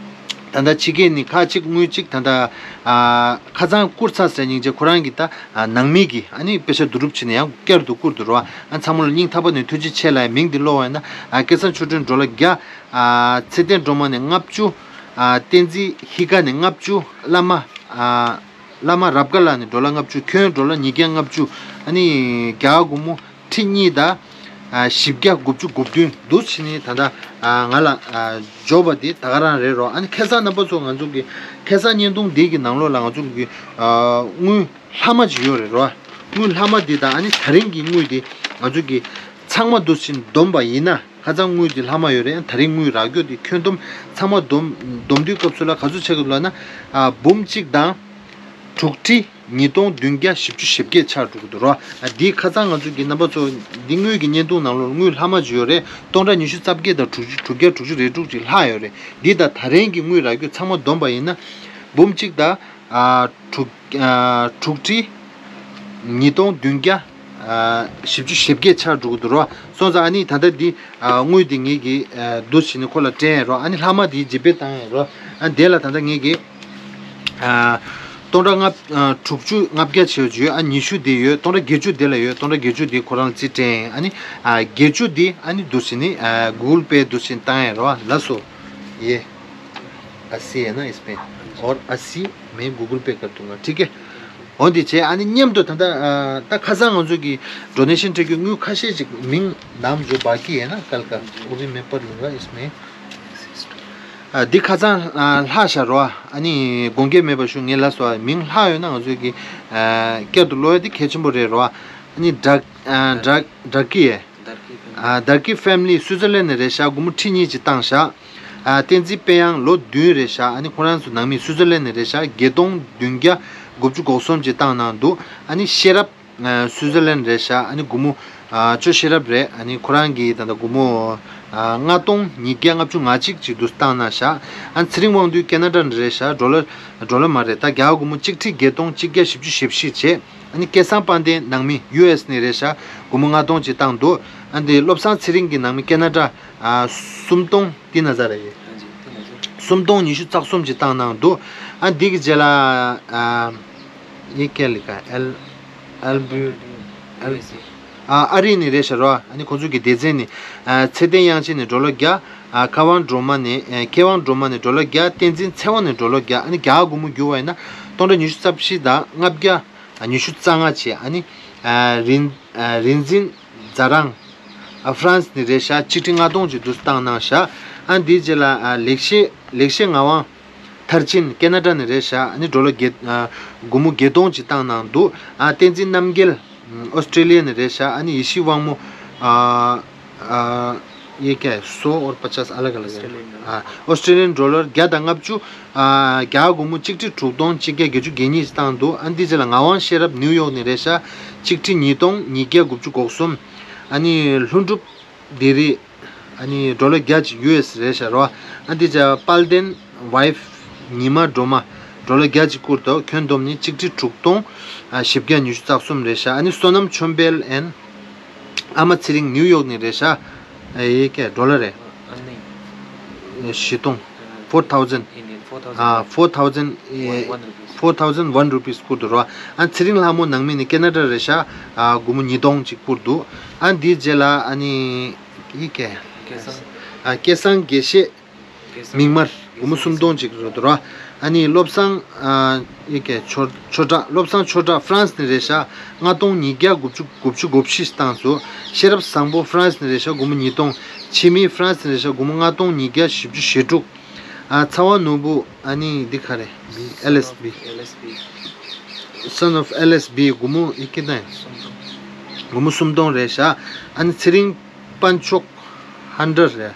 ད་ལྟ་ཕྱི་རྒྱལ་ནས་ཁག་ཅིག་དངུལ་ཅིག་ད་ལྟ་ཨ་ཁ་ཚང་བསྐུར་ཚར་ཟེར་སྙིང་རྗེ་ཁོ་རང་གི་ད་ཨ་ནང་མི་གི་ཨ་ནི་དཔེ་ཆ་བསྡུ་རུབ་བྱས་ནས་ཡང་བསྐྱར་དུ་བསྐུར་འདུག་རོ། ཨ་ཚང་མ་ལ་སྙིང་ཐག་པ་ནས་ཐུགས་རྗེ་ཆེ་ལབ། མིང་འདི་ཀློག་པ་ཡིན་ན་ཨ་སྐལ་བཟང་ཆོས་སྒྲོན་ཌོ་ལར་བརྒྱ། ཨ་ཚེ་བརྟན་སྒྲོལ་མ་ནས་ལྔ་བཅུ། ཨ་བསྟན་འཛིན་ཧི་ཀ་ནས་ལྔ་བཅུ། བླ་མ་ཨ་བླ་མ་རབ་དགའ་ལགས་ནས་ཌོ་ལར་ལྔ་བཅུ། ཁྱོན་ཌོ་ལར་ཉིས་བརྒྱ་ལྔ་བཅུ། ཨ་ནི་རྒྱ་གར་སྒོར་མོ་ཁྲི་གཉིས་དང་ཨ་བཞི་བརྒྱ་དགུ་བཅུ་གོ་བདུན་འདུག་བྱས་ནས་ད་ལྟ་ཨ་ང་ལ་ཨ་འབྱོར་བ་དེ་ད་ག་རང་རེད་རོ། ཨ་ནི་ཁ་སང་རྣམ་པ་ཚོ་ང་ཚོ་གི་ཁ་སང་བརྙན་ཐུང་འདི་གི་ནང་ལོགས་ལ་ང་ཚོ་གི་ཨ་དངུལ་ལྷག་མ་ཅིག་ཡོད་རེད་རོ། དངུལ་ལྷག་མ་འདི་དང་ཨ་ནི་ད་རིང་གི་དངུལ་འདི་ང་ཚོ་གི་ཚང་མ་འདུག་བྱས་བསྡོམས་པ་ཡིན་ན་ཁ་སང་དངུལ་འདི་ལྷག་མ་ཡོད་རེད། ད་རིང་དངུལ་རག་རྒྱུ་འདི་ཁྱོན་བསྡོམས་ཚང་མ་བསྡོམས་བསྡོམས་དུས་སྐབས་སུ་ལ་ག་ཚོད་ཆགས་ཀྱི་འདུག་ལབ་ན་ཨ་འབུམ་གཅིག་དང་དྲུག་ཁྲི་ཉིས་སྟོང་བདུན་བརྒྱ་བཞི་བཅུ་ཞེ་བརྒྱད་ཆགས་འགྲོ་གི་འདུག་རོ། ཨ་འདི་ཁ་སང་ང་ཚོ་གི་རྣམ་པ་ཚོ་འདི་དངུལ་གྱི་བརྙན་ཐུང་ནང་ལོགས་དངུལ་ལྷག་མ་ཅིག་ཡོད་རེད། སྟོང་ཕྲག་ཉི་ཤུ་རྩ་བརྒྱད་དང་དྲུག་ཅུ་དྲུག་བརྒྱ་དྲུག་ཅུ་རེ་དྲུག་ཅིག་ལྷག་ཡོད་རེད། འདི་དང་ད་རིང་གི་དངུལ་རག་རྒྱུ་ཚང་མ་བསྡོམས་པ་ཡིན་ན་འབུམ་གཅིག་དང་ཨ་དྲུག་ཨ་དྲུག་ཁྲི་ཉིས་སྟོང་བདུན་བརྒྱ་ཨ་བཞི་བཅུ་ཞེ་བརྒྱད་ཆགས་འགྲོ་གི་འདུག་རོ། སོང་ཙང་ཨ་ནི་ད་ལྟ་འདི་ཨ་དངུལ་འདི་ངེད་ཀྱིས་ཨ་འདུག་བྱས་ནས་ཁོ་ལ་སྤྲད་རོ། ཨ་ནི་ལྷག་མ་འདི་ཇི་པེ་བཏང་ཡོད་རོ། ཨ་དེ་ལ་ད་ལྟ་ངེད་ཀྱིས་ཨ་སྟོང་ཕྲག་ལྔ་ཨ་དྲུག་ཅུ་ལྔ་བརྒྱ་བྱས་ཡོད། ཨ་ཉི་ཤུ་འདི་ཡོད། སྟོང་ཕྲག་བརྒྱད་ཅུ་འདི་ལ་ཡོད། སྟོང་ཕྲག་བརྒྱད་ཅུ་འདི་ཁོ་རང་རྩིས་སྤྲད། ཨ་ནི་ཨ་བརྒྱད་ཅུ་འདི་ཨ་ནི་འདུག་བྱས་ནས་ཨ་གུ་གུལ་པེ་འདུག་བྱས་ནས་བཏང་ཡོད་རོ། ལགས་སོ། ཡེ། अस्सी है ना इसमें, और अस्सी मैं गूगल पे कर दूंगा, ठीक है। འོ་འདི་བྱས། ཨ་ནི་མཉམ་དུ་ད་ལྟ་ཨ་ད་ཁ་སང་ང་ཚོ་གི་ཌོ་ནེ་ཤན་སྤྲད་རྒྱུ་དངུལ་ཁ་ཤས་ཅིག་མིང་ནམ་ཇོ་བྷ་ཀི་ཡེ་ན་ཀལ་ཀ་ཨོ་རི་མེ་པར་ལུ་ར་ཨིས་མེ། ཨ་འདི་ཁ་སང་ཨ་ལྷག་ཤག་རོ། ཨ་ནི་དགོངས་འགལ་མེད་པ་ཞུ། ངས་ལབ་སོང་། མིང་ལྷག་ཡོད་ན་ང་ཚོ་གི་ཨ་བསྐྱར་དུ་ཀློག་ཡ་དེ་གལ་ཆེན་པོ་རེད་རོ། ཨ་ནི་ཌར་ཨ་ཌར་ཌར་ཀི་ཡེ། ཨ་ཌར་ཀི་ཕེ་མི་ལི་སུའི་ཙར་ལན་ནས་རེད་ཤག་སྒོར་མོ་ཁྲི་གཉིས་ཅིག་བཏང་ཤག་ཨ་བསྟན་འཛིན་དཔལ་དབྱངས་ལོ་བདུན་རེད་ཤག་ཨ་ནི་ཁོ་རང་ཚོ་ནང་མི་སུའི་ཙར་ལན་ནས་རེད་ཤག་བརྒྱད་སྟོང་བདུན་བརྒྱ་དགུ་བཅུ་གོ་གསུམ་ཅིག་བཏང་གནང་འདུག་ཨ་ནི་ཤེས་རབ་ཨ་སུའི་ཙར་ལན་རེད་ཤག་ཨ་ནི་སྒོར་མོ་ཨ་ཅོ་ཤེས་རབ་རེད། ཨ་ནི་ཁོ་རང་གིས་ད་ལྟ་སྒོར་མོ་ཨ་ལྔ་སྟོང་ཉིས་བརྒྱ་ལྔ་བཅུ་ང་གཅིག་ཅིག་འདུག་བཏང་གནང་ཤག་ཨ་ནི་ཚེ་རིང་དབང་འདུས་ཁེ་ན་ཌ་ནས་རེད་ཤག་ཌོ་ལར་ཌོ་ལར་མ་རེད། ད་རྒྱ་གར་སྒོར་མོ་གཅིག་ཁྲི་བརྒྱད་སྟོང་གཅིག་བརྒྱ་བཞི་བཅུ་ཞེ་བཞི་བྱས། ཨ་ནི་སྐལ་བཟང་དཔལ་ལྡན་ནང་མི་ཡུ་ཨེས་ནས་རེད་ཤག་སྒོར་མོ་ལྔ་སྟོང་ཅིག་བཏང་འདུག་ཨ་འདི་བློ་བཟང་ཚེ་རིང་གི་ནང་མི་ཁེ་ན་ཌ་ཨ་སུམ་སྟོང་ཏི་ན་ཛ་རེད། སུམ་སྟོང་ཉི་ཤུ་རྩ་གསུམ་ཅིག་བཏང་གནང་འདུག་ཨ་འདི་གི་རྗེས་ལ་ཨ་ཡེ་ཀེ་ལི་ཀ་ཨེལ་ཨེལ་བུ་ཨེལ་ཨ་ཨ་རི་ནས་རེད་ཤག་རོ། ཨ་ནི་ཁོང་ཚོ་གི་སྡེ་ཚན་ནས་ཨ་ཚེ་བརྟན་དབྱངས་ཅན་ནས་ཌོ་ལར་བརྒྱ། ཨ་མཁས་དབང་སྒྲོལ་མ་ནས་ཨ་མཁས་དབང་སྒྲོལ་མ་ནས་ཌོ་ལར་བརྒྱ། བསྟན་འཛིན་ཚེ་དབང་ནས་ཌོ་ལར་བརྒྱ། ཨ་ནི་རྒྱ་གར་སྒོར་མོ་བསྒྱུར་བ་ཡིན་ན་སྟོང་ཕྲག་ཉི་ཤུ་རྩ་བཞི་དང་ལྔ་བརྒྱ་ཨ་ཉི་ཤུ་རྩ་ལྔ་བྱས། ཨ་ནི་ཨ་རིན་ཨ་རིན་འཛིན་ཛ་རང་ཨ་ཧྥ་རན་སི་ནས་རེད་ཤག་གཅིག་ཁྲི་ལྔ་སྟོང་ཅིག་འདུག་བཏང་གནང་ཤག་ཨ་འདིའི་རྗེས་ལ་ཨ་ལེགས་བཤད་ལེགས་བཤད་ངག་དབང་མཐར་ཕྱིན་ཁེ་ན་ཌ་ནས་རེད་ཤག་ཨ་ནི་ཌོ་ལར་བརྒྱད་ཨ་སྒོར་མོ་བརྒྱད་སྟོང་ཅིག་བཏང་གནང་འདུག་ཨ་བསྟན་འཛིན་རྣམ་རྒྱལ་ཨོ་སི་ཀྲི་ལི་ཡ་ནས་རེད་ཤག་ཨ་ནི་ཡེ་ཤེས་དབང་མོ་ཨ་ཨ་ये क्या है, सौ और पचास अलग अलग है। हाँ, Australian dollar བརྒྱ་དང་ལྔ་བཅུ། ཨ་རྒྱ་གར་སྒོར་མོ་གཅིག་ཁྲི་དྲུག་སྟོང་གཅིག་བརྒྱ་བརྒྱད་ཅུ་གྱ་གཉིས་བཏང་འདུག་ཨ་འདི་རྗེས་ལ་ངག་དབང་ཤེས་རབ་ནིའུ་ཡོག་ནས་རེད་ཤག་གཅིག་ཁྲི་ཉིས་སྟོང་ཉིས་བརྒྱ་དགུ་བཅུ་གོ་གསུམ། ཨ་ནི་ལྷུན་གྲུབ་བདེ་རིགས་ཨ་ནི་ཌོ་ལར་བརྒྱ་ཅིག་ཡུ་ཨེས་རེད་ཤག་རོ། ཨ་འདི་རྗེས་དཔལ་ལྡན་ཝའི་ཕི་ཉི་མ་སྒྲོལ་མ་ཌོ་ལར་བརྒྱ་ཅིག་བསྐུར་འདུག་ཁྱོན་བསྡོམས་ནི་གཅིག་ཁྲི་དྲུག་སྟོང་ཨ་བཞི་བརྒྱ་ཉི་ཤུ་རྩ་གསུམ་རེད་ཤག་ཨ་ནི་བསོད་ནམས་ཆོས་འཕེལ་ཨན། ཨ་མ་ཚེ་རིང་ནིའུ་ཡོག་ནས་རེད་ཤག་ཨེ་ཡེ་ཀེ་ཌོ་ལར་རེད། བཞི་སྟོང་། Four thousand. Indian, four thousand. ཨ་four thousand. One, one rupees. Four thousand one rupees བསྐུར་འདུག་རོ། ཨ་ཚེ་རིང་ལྷ་མོ་ནང་མི་ནི་ཁེ་ན་ཌ་རེད་ཤག་ཨ་སྒོར་མོ་ཉིས་སྟོང་ཅིག་བསྐུར་འདུག་ཨ་འདིའི་རྗེས་ལ་ཨ་ནི་ཡེ་ཀེ་སྐལ་བཟང་། ཨ་སྐལ་བཟང་དགེ་བཤེས། མིག་དམར་སྒོར་མོ་སུམ་སྟོང་ཅིག་རེད་འདུག་ར། ཨ་ནི་བློ་བཟང་ཨ་ཡི་གེ་ཆོས་ཆོས་གྲགས། བློ་བཟང་ཆོས་གྲགས་ཧྥ་རན་སི་ནས་རེད་ཤག་ལྔ་སྟོང་ཉིས་བརྒྱ་དགུ་བཅུ་དགུ་བཅུ་གོ་བཞི་བཏང་སོང་། ཤེས་རབ་བཟང་པོ་ཧྥ་རན་སི་ནས་རེད་ཤག་སྒོར་མོ་ཉིས་སྟོང་། འཆི་མེད་ཧྥ་རན་སི་ནས་རེད་ཤག་སྒོར་མོ་ལྔ་སྟོང་ཉིས་བརྒྱ་བཞི་བཅུ་ཞེ་དྲུག་ཨ་ཚ་བ་ནོར་བུ། ཨ་ནི་འདི་ག་རེ། ཨེལ་ཨེས་བི། Son of L S B སྒོར་མོ་ཡི་གེ་ནས་སྒོར་མོ་སུམ་སྟོང་རེད་ཤག་ཨ་ནི་ཚེ་རིང་དཔལ་མཆོག་ཧན་ཌར་རེད།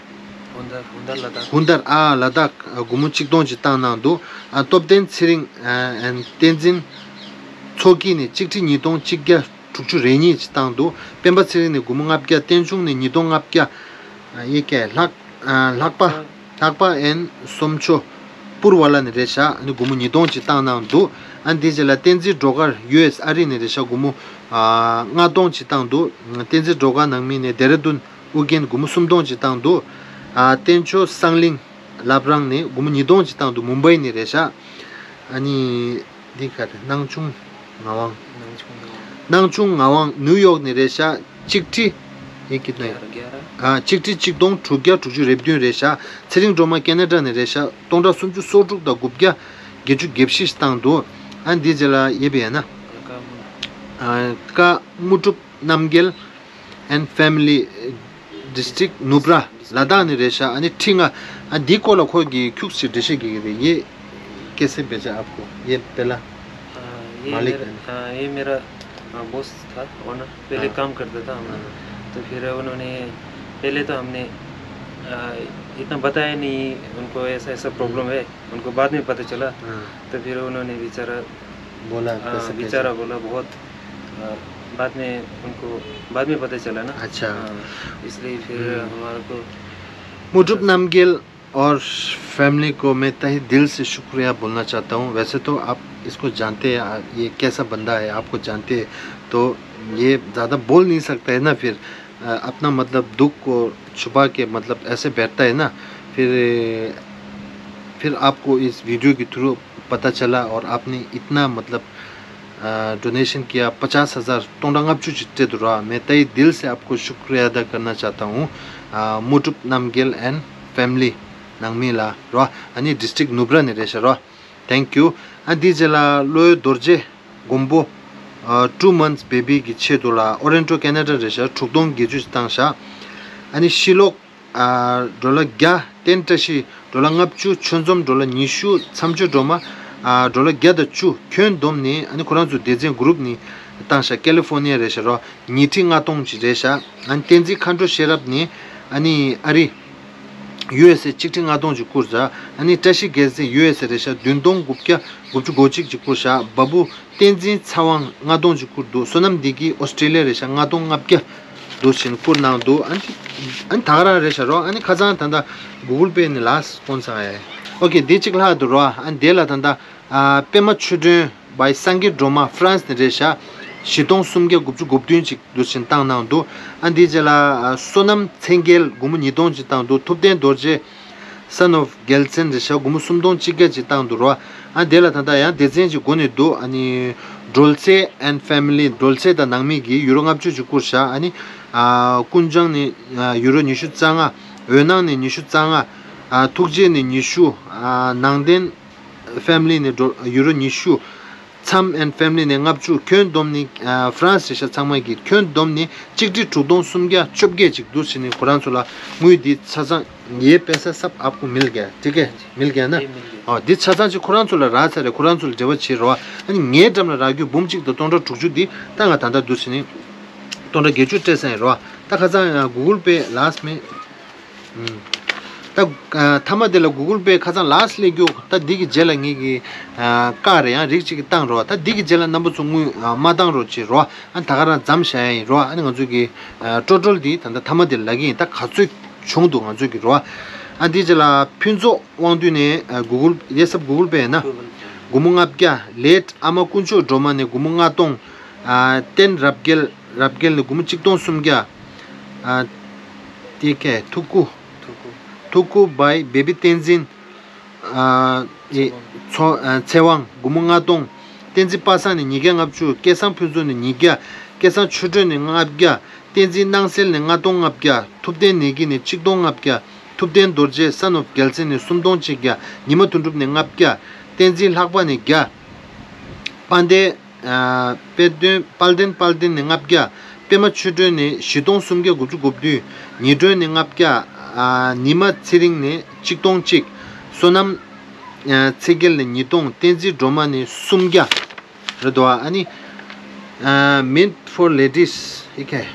ཧུན་དར། ཧུན་དར་ལ་དྭགས། ཧུན་དར། ཨ་ལ་དྭགས། ཨ་སྒོར་མོ་གཅིག་སྟོང་ཅིག་བཏང་གནང་འདུག་ཨ་སྟོབས་ལྡན་ཚེ་རིང་། ཨ་བསྟན་འཛིན་མཚོ་སྐྱིད་ནས་གཅིག་ཁྲི་ཉིས་སྟོང་གཅིག་བརྒྱ་དྲུག་ཅུ་རེ་གཉིས་ཅིག་བཏང་འདུག་སྤེན་པ་ཚེ་རིང་ནས་སྒོར་མོ་ལྔ་བརྒྱ། བསྟན་ཆུང་ནས་ཉིས་སྟོང་ལྔ་བརྒྱ། ཨ་ཡི་གེ་ལྷག་ཨ་ལྷག་པ། ལྷག་པ་ཨན་སོམ་ཆོ་པུར་བ་ལ་ནས་རེད་ཤག་ཨ་ནི་སྒོར་མོ་ཉིས་སྟོང་ཅིག་བཏང་གནང་འདུག་ཨ་འདི་རྗེས་ལ་བསྟན་འཛིན་སྒྲོལ་དཀར་ཡུ་ཨེས་ཨ་རི་ནས་རེད་ཤག་སྒོར་མོ་ཨ་ལྔ་སྟོང་ཅིག་བཏང་འདུག་བསྟན་འཛིན་སྒྲོལ་དཀར་ནང་མི་ནས་ལྡེ་ར་ལྡུན་ཨུ་རྒྱན། སྒོར་མོ་སུམ་སྟོང་ཅིག་བཏང་འདུག་ཨ་བསྟན་ཆོས་བསང་གླིང་བླ་བྲང་ནས་སྒོར་མོ་ཉིས་སྟོང་ཅིག་བཏང་འདུག་མུམ་བྷའི་ནས་རེད་ཤག་ཨ་ནི་འདི་ག་རེ། སྣང་ཆུང་ངག་དབང་། སྣང་ཆུང་ངག་དབང་། སྣང་ཆུང་ངག་དབང་ནིའུ་ཡོག་ནས་རེད་ཤག་གཅིག་ཁྲི། ཡི་གེ་ནས་ཨ་གཅིག་ཁྲི་གཅིག་སྟོང་དྲུག་བརྒྱ་དྲུག་ཅུ་རེ་བདུན་རེད་ཤག་ཚེ་རིང་སྒྲོལ་མ་ཁེ་ན་ཌ་ནས་རེད་ཤག་སྟོང་ཕྲག་སུམ་ཅུ་སོ་དྲུག་དང་དགུ་བརྒྱ་བརྒྱད་ཅུ་གྱ་བཞི་བཏང་འདུག་ཨ་འདི་རྗེས་ལ་ཡེ་བེ་ཡ་ན། ཀ་དངོས་གྲུབ་རྣམ་རྒྱལ། and family, district Nubra, ལ་དྭགས་ནས་རེད་ཤག་ཨ་ནི་ཁྲི་ལྔ། ཨ་འདིའི་སྐོར་ལ་ཁོ་གིས་ཁྱུག་ཙམ་འགྲེལ་བཤད་རྒྱག་གི་རེད། ཡེ་कैसे भेजा आपको ये पहला ये मालिक मेरा, है ना? हाँ, ये मेरा बॉस था, ओनर। पहले हाँ। काम करता था हमारा। हाँ। तो फिर उन्होंने, पहले तो हमने इतना बताया नहीं उनको, ऐसा ऐसा प्रॉब्लम है। उनको बाद में पता चला। हाँ। तो फिर उन्होंने बेचारा बोला, हाँ, कैसे, कैसे? बेचारा बोला बहुत, बाद में उनको, बाद में पता चला ना। अच्छा। हाँ, इसलिए फिर हमारे को मुटुप नामगेल और फैमिली को मैं तहे दिल से शुक्रिया बोलना चाहता हूँ। वैसे तो आप इसको जानते हैं, ये कैसा बंदा है, आपको जानते हैं, तो ये ज़्यादा बोल नहीं सकता है ना। फिर अपना मतलब दुख को छुपा के मतलब ऐसे बैठता है ना। फिर फिर आपको इस वीडियो के थ्रू पता चला और आपने इतना मतलब डोनेशन किया। पचास हज़ार, སྟོང་ཕྲག་ལྔ་བཅུ་ཅིག་སྤྲད་འདུག་ར། मैं तहे दिल से आपको शुक्रिया अदा करना चाहता हूँ। मुटुप Namgyal and family ནང་མི་ལ་ར། ཨ་ནི་ཌིསི་ཊིག་ནུབ་ར་ནས་རེད་ཤག་ར། Thank you. ཨ་འདི་རྗེས་ལ་བློ་ཡུལ་རྡོ་རྗེ་མགོན་པོ། ཨ་two months baby གི་ཆེད་དུ་ལ་ཨོ་རེན་ཊོ་ཁེ་ན་ཌ་རེད་ཤག་དྲུག་སྟོང་བརྒྱད་ཅུ་ཞིག་བཏང་ཤག་ཨ་ནི་ཤི་ལོག་ཨ་ཌོ་ལར་བརྒྱ། བསྟན་བཀྲ་ཤིས་ཌོ་ལར་ལྔ་བཅུ། ཆོས་འཛོམས་ཌོ་ལར་ཉི་ཤུ། མཚམས་གཅོད་སྒྲོལ་མ་ཨ་ཌོ་ལར་བརྒྱ་དང་བཅུ། ཁྱོན་བསྡོམས་ནས་ཨ་ནི་ཁོ་རང་ཚོ་སྡེ་ཚན་གུ་རུབ་ནས་བཏང་ཤག་ཀེ་ལི་ཧྥོར་ནི་ཡ་རེད་ཤག་ར། ཉིས་ཁྲི་ལྔ་སྟོང་ཅིག་རེད་ཤག་ཨ་ནི་བསྟན་འཛིན་མཁའ་འགྲོ་ཤེས་རབ་ནི་ཨ་ནི་ཨ་རི། ཡུ་ཨེས་ཨེ་གཅིག་ཁྲི་ལྔ་སྟོང་ཅིག་བསྐུར་ཤག་ཨ་ནི་བཀྲ་ཤིས་རྒྱལ་མཚན་ཡུ་ཨེས་ཨེ་རེད་ཤག་བདུན་སྟོང་དགུ་བརྒྱ་དགུ་བཅུ་གོ་གཅིག་ཅིག་བསྐུར་ཤག་བ་བུ་བསྟན་འཛིན་ཚེ་དབང་ལྔ་སྟོང་ཅིག་བསྐུར་འདུག་བསོད་ནམས་བདེ་སྐྱིད་ཨོ་སི་ཀྲི་ལི་ཡ་རེད་ཤག་ལྔ་སྟོང་ལྔ་བརྒྱ་འདུག་བཞིན་བསྐུར་གནང་འདུག་ཨ་ནི་ཨ་ནི་ད་ག་རང་རེད་ཤག་རོ། ཨ་ནི་ཁ་སང་ད་ལྟ་གུ་གུལ་པེ་ནས་ལགས་སོང་ཙང་ཨེ། ཨོ་ཁེ། འདི་གཅིག་ལྷག་འདུག་རོ། ཨ་ནི་དེ་ལ་ད་ལྟ་ཨ་པད་མ་ཆོས་སྒྲོན་བའི་སངས་རྒྱས་སྒྲོལ་མ་ཧྥ་རན་སི་ནས་རེད་ཤག་བཞི་སྟོང་སུམ་བརྒྱ་དགུ་བཅུ་གོ་བདུན་ཅིག་འདུག་བཞིན་བཏང་གནང་འདུག་ཨ་འདི་རྗེས་ལ་ཨ་བསོད་ནམས་མཚན་རྒྱལ་སྒོར་མོ་ཉིས་སྟོང་ཅིག་བཏང་འདུག་ཐུབ་བསྟན་རྡོ་རྗེ་Son of རྒྱལ་མཚན་རེད་ཤག་སྒོར་མོ་སུམ་སྟོང་གཅིག་བརྒྱ་ཅིག་བཏང་འདུག་རོ། ཨ་དེ་ལ་ད་ལྟ་ཡང་སྡེ་ཚན་ཅིག་སྒོ་ནས་འདུག་ཨ་ནི་སྒྲོལ་ཚེ་and family སྒྲོལ་ཚེ་དང་ནང་མི་གིས་ཡུ་རོ་ལྔ་བཅུ་ཅིག་བསྐུར་ཤག་ཨ་ནི་ཨ་ཀུན་བྱང་ནས་ཨ་ཡུ་རོ་ཉི་ཤུ་རྩ་ལྔ། འོད་སྣང་ནས་ཉི་ཤུ་རྩ་ལྔ། ཨ་ཐུགས་རྗེ་ནས་ཉི་ཤུ། ཨ་ནང་བསྟན་family ནས་སྒྲོལ་ཡུ་རོ་ཉི་ཤུ། མཚམས་and family ནས་ལྔ་བཅུ། ཁྱོན་བསྡོམས་ནི་ཨ་ཧྥ་རན་སི་རེད་ཤག་ཚང་མ་གི་ཁྱོན་བསྡོམས་ནི་གཅིག་ཁྲི་དྲུག་སྟོང་སུམ་བརྒྱ་བཅོ་བརྒྱད་ཅིག་འདུག་ཟེར་ནས་ཁོ་རང་ཚོ་ལ་དངུལ་འདི་ཆ་ཚང་ཡེ་པེ་ས་སབ་ཨབ་ཀོ་མིལ་ག་ཊིག་གེ་མིལ་ག་ན། ཨོ་འདི་ཆ་ཚང་ཅིག་ཁོ་རང་ཚོ་ལ་རག་ཚར་རེད། ཁོ་རང་ཚོ་ལ་འབྲེལ་བ་བྱེད་རོགས། ཨ་ནི་ངའི་འགྲམ་ལ་རག་རྒྱུ་འབུམ་གཅིག་དང་སྟོང་ཕྲག་དྲུག་ཅུ་འདི་ད་ང་ད་ལྟ་འདུག་ཟེར་ནས་སྟོང་ཕྲག་བརྒྱད་ཅུ་སྤྲད་ས་ཡིན་རོགས། ད་ཁ་སང་གུ་གུལ་པེ་ལགས་མེད། ད་མཐའ་མ་དེ་ལ་གུ་གུལ་པེ་ཁ་སང་ལགས་སླེབས་རྒྱུ། ད་འདི་གི་རྗེས་ལ་ངེད་ཀྱི་བཀག་རེད། ཡང་རིགས་གཅིག་གིས་བཏང་རོགས། ད་འདི་གི་རྗེས་ལ་རྣམ་པ་ཚོ་དངུལ་མ་བཏང་རོགས་བྱེད་རོགས། ཨ་ད་ག་རང་མཚམས་བཞག་ཡ་ཡིན་རོགས། ཨ་ནི་ང་ཚོ་གི་ཀྲོ་ཀྲོལ་འདི་ད་ལྟ་མཐའ་མ་དེ་ལ་ལབ་ཀྱི་ཡིན། ད་ག་ཚོད་བྱུང་འདུག་ང་ཚོ་གི་རོགས། ཨ་འདི་རྗེས་ལ་ཕུན་ཚོགས་དབང་འདུས་ནས་གུ་གུལ་ཡེ་སབ་གུ་གུལ་པེ་ཡིན་ན་སྒོར་མོ་ལྔ་བརྒྱ། ལེཊ་ཨ་མ་དཀོན་མཆོག་སྒྲོལ་མ་ནས་སྒོར་མོ་ལྔ་སྟོང་། ཨ་བསྟན་རབ་རྒྱལ་རབ་རྒྱལ་ནས་སྒོར་མོ་གཅིག་སྟོང་སུམ་བརྒྱ། ཨ་དེ་ཀའི་ཐུག་ཀུ། ཐུག་ཀུ། ཐུག་ཀུ་བའི་བེ་བི་བསྟན་འཛིན། ཨ་ཨེ་ཚོ་ཨ་ཚེ་དབང་སྒོར་མོ་ལྔ་སྟོང་། བསྟན་འཛིན་པ་སངས་ནས་ཉིས་བརྒྱ་ལྔ་བཅུ། སྐལ་བཟང་ཕུན་ཚོགས་ནས་ཉིས་བརྒྱ། སྐལ་བཟང་ཆོས་སྒྲོན་ནས་ལྔ་བརྒྱ། བསྟན་འཛིན་སྣང་གསལ་ནས་ལྔ་སྟོང་ལྔ་བརྒྱ། ཐུབ་བསྟན་ནེ་གི་ནས་གཅིག་སྟོང་ལྔ་བརྒྱ། ཐུབ་བསྟན་རྡོ་རྗེ་Son of རྒྱལ་མཚན་ནས་སུམ་སྟོང་གཅིག་བརྒྱ། ཉི་མ་དོན་གྲུབ་ནས་ལྔ་བརྒྱ། བསྟན་འཛིན་ལྷག་པ་ནས་བརྒྱ། དཔལ་ལྡན། ཨ། དཔལ་ལྡན། དཔལ་ལྡན། དཔལ་ལྡན་ནས་ལྔ་བརྒྱ། པད་མ་ཆོས་སྒྲོན་ནས་བཞི་སྟོང་སུམ་བརྒྱ་དགུ་བཅུ་གོ་བདུན། ཉི་སྒྲོན་ནས་ལྔ་བརྒྱ། ཨ། ཉི་མ་ཚེ་རིང་ནས་གཅིག་སྟོང་གཅིག། བསོད་ནམས། ཨ། ཚེ་རྒྱལ་ནས་ཉིས་སྟོང་། བསྟན་འཛིན་སྒྲོལ་མ་ནས་སུམ་བརྒྱ། རེད་དོ། ཨ་ནི། ཨ། Meant for ladies ཨི་ཁེ།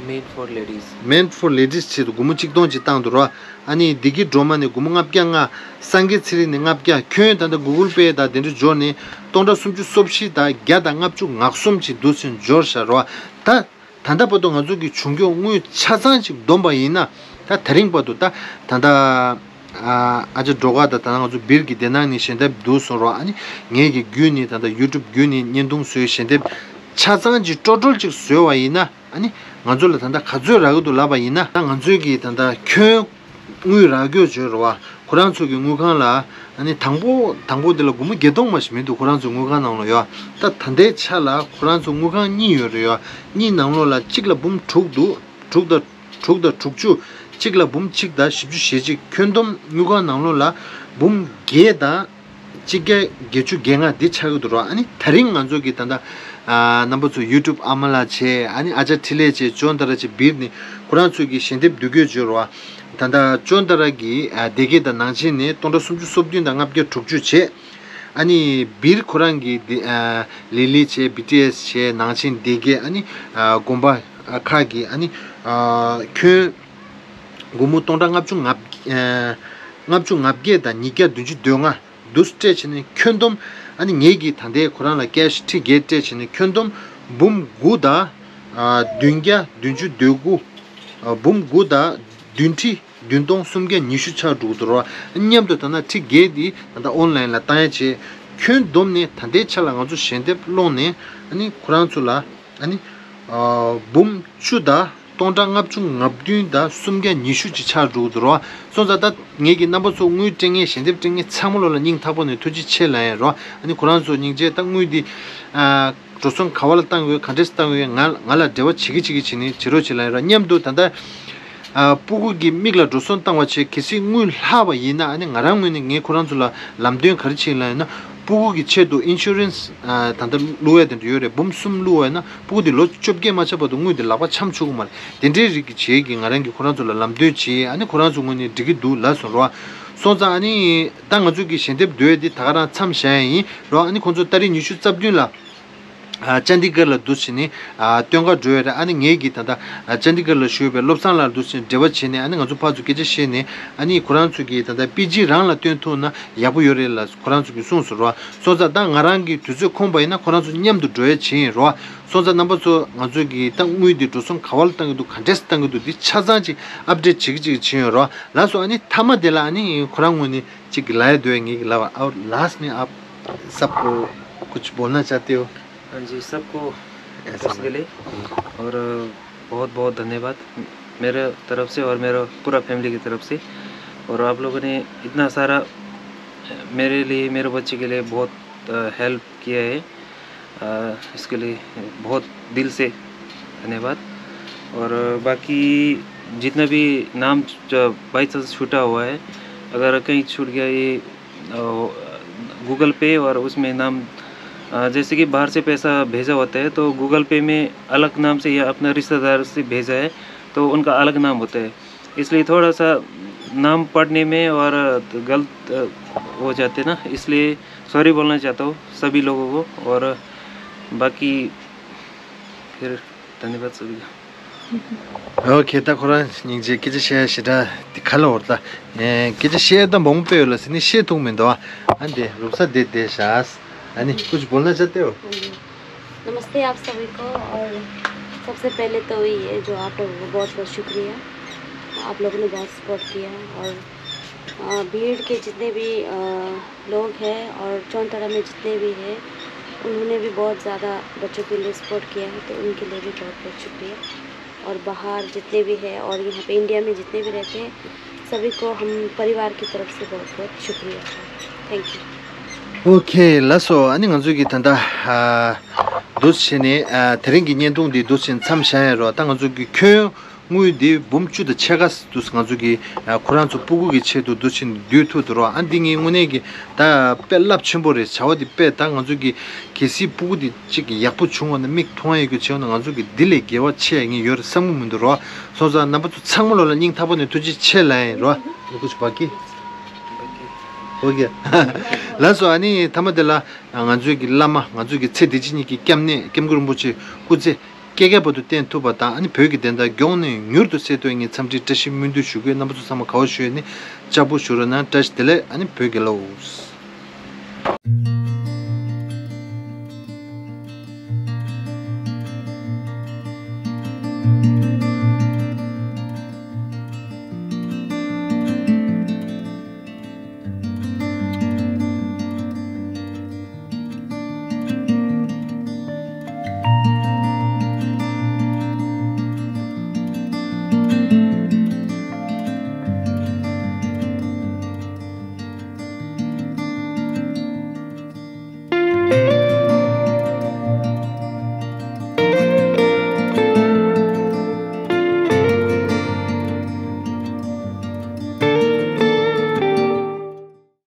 Meant for ladies. Meant for ladies ཆེད་དུ་སྒོར་མོ་གཅིག་སྟོང་ཅིག་བཏང་འདུག་རོ། ཨ་ནི་བདེ་སྐྱིད་སྒྲོལ་མ་ནས་སྒོར་མོ་ལྔ་བརྒྱ་ལྔ། སངས་རྒྱས་ཚེ་རིང་ནས་ལྔ་བརྒྱ། ཁྱོན་ད་ལྟ་Google Pay དང་དེ་འདྲ་འབྱོར་ནས་སྟོང་ཕྲག་སུམ་ཅུ་སོ་བཞི་དང་བརྒྱ་དང་ལྔ་བཅུ་ང་གསུམ་ཅིག་འདུག་སེ་འབྱོར་བཞག་རོ། ད། ད་ལྟ་བར་དུ་ང་ཚོ་གི་བྱུང་རྒྱུ་དངུལ་ཆ་ཚང་ཅིག་བསྡོམས་པ་ཡིན་ན། ད་དེ་རིང་བར་དུ་ད་ད་ལྟ། ཨ། ཨ་ཅག་སྒྲོལ་དཀར་དང་ད་ལྟ་ང་ཚོ་སྦིར་གྱི་བདེ་སྣང་ནས་ཞལ་འདེབས་བསྡུས་སོང་རོ། ཨ་ནི་ངེད་ཀྱི་བརྒྱུད་ནས་ད་ལྟ་YouTube བརྒྱུད་ནས་བརྙན་ཐུང་བཟོས་ཞལ་འདེབས་ཆ་ཚང་ཅིག་ཊོ་ཊལ་ཅིག་བཟོས་པ་ཡིན་ན། ཨ་ནི་ང་ཚོ་ལ་ད་ལྟ་ག་ཚོད་རག་གི་འདུག་ལབ་པ་ཡིན་ན། ད་ང་ཚོའི་གི་ད་ལྟ་ཁྱོན་དངུལ་རག་རྒྱུ་བརྗོད་རོ་བ། ཁོ་རང་ཚོ་གི་དངུལ་ཁང་ལ། ཨ་ནི་དང་པོ་དང་པོ་དེ་ལ་སྒོར་མོ་བརྒྱད་སྟོང་མ་ཞིག་མི་འདུག་ཁོ་རང་ཚོའི་དངུལ་ཁང་ནང་ལ་ཡོད། ད་ད་ལྟའི་ཆ་ལ་ཁོ་རང་ཚོ་དངུལ་ཁང་གཉིས་ཡོད་རེད་ཡོད། གཉིས་ནང་ལོགས་ལ་གཅིག་ལ་འབུམ་དྲུག་འདུག་དྲུག་དང་དྲུག་དང་དྲུག་ཅུ། གཅིག་ལ་འབུམ་གཅིག་དང་བཞི་བཅུ་ཞེ་གཅིག་ཁྱོན་བསྡོམས་དངུལ་ཁང་ནང་ལོགས་ལ་འབུམ་བརྒྱད་དང་གཅིག་བརྒྱ་བརྒྱད་ཅུ་གྱ་ལྔ་འདི་ཆགས་ཀྱི་འདུག་རོ། ཨ་ནི་ད་རིང་ང་ཚོ་གི་ད་ལྟ། ཨ། རྣམ་པ་ཚོ་YouTube ཨ་མ་ལགས་བྱས། ཨ་ནི་ཨ་ཅག་འཕྲིན་ལས་བྱས། ཅོན་ཏ་ར་བྱས། སྦིར་ནས་ཁོ་རང་ཚོ་གི་ཞལ་འདེབས་བསྡུ་དགོས་བརྗོད་རོ། ད་ལྟ་ཅོན་ཏ་ར་གི། ཨ། སྡེ་དགེ་དང་ནང་ཆེན་ནས་སྟོང་ཕྲག་སུམ་ཅུ་སོ་བདུན་དང་ལྔ་བརྒྱ་དྲུག་ཅུ་བྱས། ཨ་ནི་སྦིར་ཁོ་རང་གི་དེ། ཨ། ལི་ལི་བྱས། བི་ཊི་ཨེས་བྱས། ནང་ཆེན། སྡེ་དགེ། ཨ་ནི། ཨ། དགོན་པ། ཨ། ཁག་གི། ཨ་ནི། ཨ། ཁྱོན་སྒོར་མོ་སྟོང་ཕྲག་ལྔ་བཅུ་ང་། ཨ། ལྔ་བཅུ་ང་བརྒྱད་དང་ཉིས་བརྒྱ་བདུན་ཅུ་དོན་ལྔ་འདུག་སྤྲད་བྱས་ནས་ཁྱོན་བསྡོམས། ཨ་ནི་ངེད་ཀྱིས་ད་ལྟའི་ཁོ་རང་ལ་ཀེ་ཤི་ཁྲི་བརྒྱད་སྤྲད་བྱས་ནས་ཁྱོན་བསྡོམས་འབུམ་དགུ་དང་། ཨ། བདུན་བརྒྱ་བདུན་ཅུ་དོན་དགུ། ཨ། འབུམ་དགུ་དང་བདུན་ཁྲི་བདུན་སྟོང་སུམ་བརྒྱ་ཉི་ཤུ་ཆགས་འགྲོ་གི་འདུག་རོ། མཉམ་དུ་ད་ལྟ་ཁྲི་བརྒྱད་འདི་ད་ལྟ་ཨོན་ལན་ལ་བཏང་ཡ་བྱས། ཁྱོན་བསྡོམས་ནས་ད་ལྟའི་ཆ་ལ་ང་ཚོ་ཞལ་འདེབས་སློང་ནས། ཨ་ནི་ཁོ་རང་ཚོ་ལ། ཨ་ནི། ཨ། འབུམ་བཅུ་དང་སྟོང་ཕྲག་ལྔ་བཅུ་ང་བདུན་དང་སུམ་བརྒྱ་ཉི་ཤུ་ཅིག་ཆགས་འགྲོ་གི་འདུག་རོ། སོང་ཙང་ད་ངེད་ཀྱི་རྣམ་པ་ཚོ་དངུལ་སྤྲད་མཁན་ཞལ་འདེབས་སྤྲད་མཁན་ཚང་མ་ལོ་ལ་སྙིང་ཐག་པ་ནས་ཐུགས་རྗེ་ཆེ་ལབ་ཡ་རོ། ཨ་ནི་ཁོ་རང་ཚོ་སྙིང་རྗེ། ད་དངུལ་འདི། ཨ། འགྲོ་སོང་ག་བ་ལ་བཏང་དགོས། ག་འདྲས་བཏང་དགོས། ང་ང་ལ་འབྲེལ་བ་བྱེད་ཀྱི་བྱེད་ཀྱི་བྱེད་ནས་བྱེད་རོགས་བྱེད་ལབ་ཡ་རོ། མཉམ་དུ་ད་ལྟ། ཨ། སྤུ་གུ་གི་མིག་ལ་འགྲོ་སོང་བཏང་བ་བྱས། གལ་སྲིད་དངུལ་ལྷག་པ་ཡིན་ན། ཨ་ནི་ང་རང་ངོས་ནས་ངས་ཁོ་རང་ཚོ་ལ་ལམ་སྟོན་ག་རེ་བྱེད་ལབ་ཡིན་ན། སྤུ་གུ་གི་ཆེད་དུ་ཨིན་ཤུ་རན་སི། ཨ། ད་ལྟ་བླུག་ཡ་དེ་འདྲ་ཡོད་རེད། འབུམ་གསུམ་བླུག་པ་ཡིན་ན་སྤུ་གུ་དེ་ལོ་བཅོ་བརྒྱད་མ་ཆགས་བར་དུ་དངུལ་དེ་ལག་པ་འཆམ་ཆོག་གི་མ་རེད། དེ་འདྲའི་རིགས་ཀྱི་བྱས་ཀྱི་ང་རང་གིས་ཁོ་རང་ཚོ་ལ་ལམ་སྟོན་བྱས། ཨ་ནི་ཁོ་རང་ཚོ་ངོས་ནས་འགྲིག་གི་འདུག་ལབ་སོང་རོ། སོང་ཙང་ཨ་ནི་ད་ང་ཚོ་གི་ཞལ་འདེབས་བསྡུ་ཡ་དེ་ད་ག་རང་མཚམས་བཞག་ཡ་ཡིན་རོ། ཨ་ནི་ཁོང་ཚོ་ཏ་རིག་ཉི་ཤུ་རྩ་བདུན་ལ། ཨ། ཅན་དི་གྷར་ལ་འདུག་སེ་ནས། ཨ། སྟོན་ཁ་འགྲོ་ཡ་རེད། ཨ་ནི་ངེད་ཀྱིས་ད་ལྟ། ཨ། ཅན་དི་གྷར་ལ་བཞུགས་པའི་བློ་བཟང་ལགས་འདུག་སེ་འབྲེལ་བ་བྱས་ནས། ཨ་ནི་ང་ཚོ་ཕར་ཚུར་སྐད་ཆ་བཤད་ནས། ཨ་ནི་ཁོ་རང་ཚོ་གིས་ད་ལྟ་པི་ཇི་རང་ལ་སྟོན་ཐུབ་ན་ཡག་པོ་ཡོད་རེད་ལབ་ཁོ་རང་ཚོ་གིས་གསུངས་སོང་རོ། སོང་ཙང་ད་ང་རང་གི་དུས་ཚོད་ཁོམ་པ་ཡིན་ན་ཁོ་རང་ཚོ་མཉམ་དུ་འགྲོ་ཡ་བྱེད་ཡིན་རོ། སོང་ཙང་རྣམ་པ་ཚོ་ང་ཚོ་གིས་ད་དངུལ་འདི་འགྲོ་སོང་ག་བ་ལ་བཏང་གི་འདུག་ག་འདྲས་བཏང་གི་འདུག་འདི་ཆ་ཚང་ཅིག་ཨབ་ཌེཊ་བྱེད་ཀྱི་བྱེད་ཀྱི་བྱེད་ཡོད་རོ། ལགས་སོ། ཨ་ནི་མཐའ་མ་དེ་ལ་ཨ་ནི་ཁོ་རང་ངོས་ནས། ཅིག་ལབ་ཡ་འདུག་ངེད་ཀྱི་ལབ་པ། और लास्ट में आप सबको कुछ बोलना चाहते हो? हाँ जी, सबको ऐसा बस के लिए। और बहुत बहुत धन्यवाद मेरे तरफ से और मेरा पूरा फैमिली की तरफ से। और आप लोगों ने इतना सारा मेरे लिए, मेरे बच्चे के लिए बहुत हेल्प किया है। इसके लिए बहुत दिल से धन्यवाद। और बाकी जितना भी नाम बाई चांस छूटा हुआ है, अगर कहीं छूट गया, ये गूगल पे और उसमें नाम, जैसे कि बाहर से पैसा भेजा होता है तो गूगल पे में अलग नाम से या अपना रिश्तेदार से भेजा है तो उनका अलग नाम होता है, इसलिए थोड़ा सा नाम पढ़ने में और गलत हो जाते ना, इसलिए सॉरी बोलना चाहता हूँ सभी लोगों को। और बाकी फिर धन्यवाद सभी का। ཨོ་ཁེ། ད་ཁོ་རང་སྙིང་རྗེ། སྐད་ཆ་བཤད་ཞེ་དྲག་འདི་ག་ལ་འོར་ད། ཨེ། སྐད་ཆ་བཤད་ད་མང་པོ་ཡོད་ལ་ཟེར་ནི་བཤད་ཐུབ་མི་འདུག་ཨ་འདི་རུབ་ས་དེ་བསྡད་ཤག་ཨ་ནི་कुछ बोलना चाहते हो? हाँ जी। नमस्ते आप सभी को। और सबसे पहले तो ये जो आप लोगों को बहुत बहुत शुक्रिया, आप लोगों ने बहुत सपोर्ट किया। और अ, भीड़ के जितने भी अ, लोग हैं और चौंतरा में जितने भी हैं, उन्होंने भी बहुत ज़्यादा बच्चों के लिए सपोर्ट किया है, तो उनके लिए भी बहुत बहुत शुक्रिया। और बाहर जितने भी हैं और यहाँ पे इंडिया में जितने भी रहते हैं, सभी को हम परिवार की तरफ से बहुत बहुत शुक्रिया। Thank you. ཨོ་ཁེ། ལགས་སོ། ཨ་ནི་ང་ཚོ་གི་ད་ལྟ། ཨ། འདུག་སེ་བྱས་ནས། ཨ། དེ་རིང་གི་བརྙན་ཐུང་འདི་འདུག་སེ་མཚམས་བཞག་ཡ་རོ། ད་ང་ཚོ་གི་ཁྱོན་ དངུལ་འདི་འབུམ་བཅུ་དང་ཕྱེད་ཀ་འདུག་ང་ཚོ་གི་ཁོ་རང་ཚོ་སྤུ་གུ་གི་ཆེད་དུ་འདུག་ཕྱིན་བསྡུས་ཐུབ་འདུག་རོ། ཨ་འདི་ངའི་དངོས་གནས་ཀྱི་ད་དཔེ་རླབས་ཆེན་པོ་རེད། བྱ་བ་འདི་དཔེ་ད་ང་ཚོ་གི་གལ་སྲིད་སྤུ་གུ་འདི་གཅིག་གི་ཡག་པོ་བྱུང་བ་ན་མིག་མཐོང་ཡ་ཡོད་རྒྱུ་བྱས་ན་ང་ཚོ་གི་འདི་ལས་དགེ་བ་ཆེ་ཡ་ངས་ཡོད་རེད་བསམ་གི་མི་འདུག་རོ། སོང་ཙང་རྣམ་པ་ཚོ་ཚང་མ་ལོ་ལ་སྙིང་ཐག་པ་ནས་ཐུགས་རྗེ་ཆེ་ལབ་ཡིན་རོ། ཨ་ཁུ་ཆུ་བ་ཀི། ཨོ་ཀེ། ལགས་སོ། ཨ་ནི་མཐའ་མ་དེ་ལ་ང་ཚོའི་གི་བླ་མ་ང་ཚོའི་གི་ཚེ་འདི་ཕྱི་གཉིས་ཀྱི་སྐྱབས་གནས་སྐྱབས་མགོན་རིན་པོ་ཆེ་སྐུ་ཚེ་བསྐལ་བརྒྱའི་བར་དུ་བརྟན་ཐུབ་པ་དང་། ཨ་ནི་བོད་ཀྱི་བདེན་མཐའ་མགྱོགས་ནས་མྱུར་དུ་གསལ་ཐུབ་ངས་འཚམས་འདྲི་བཀྲ་ཤིས་སྨོན་འདུན་ཞུ་དགོས། རྣམ་པ་ཚོ་ཚང་མ་དགའ་བ་ཞུ་ཡས་ནི་ལྕགས་པོ་ཞུ་རོགས་གནང་། བཀྲ་ཤིས་བདེ་ལེགས། ཨ་ནི་བོད་རྒྱལ་ལོ།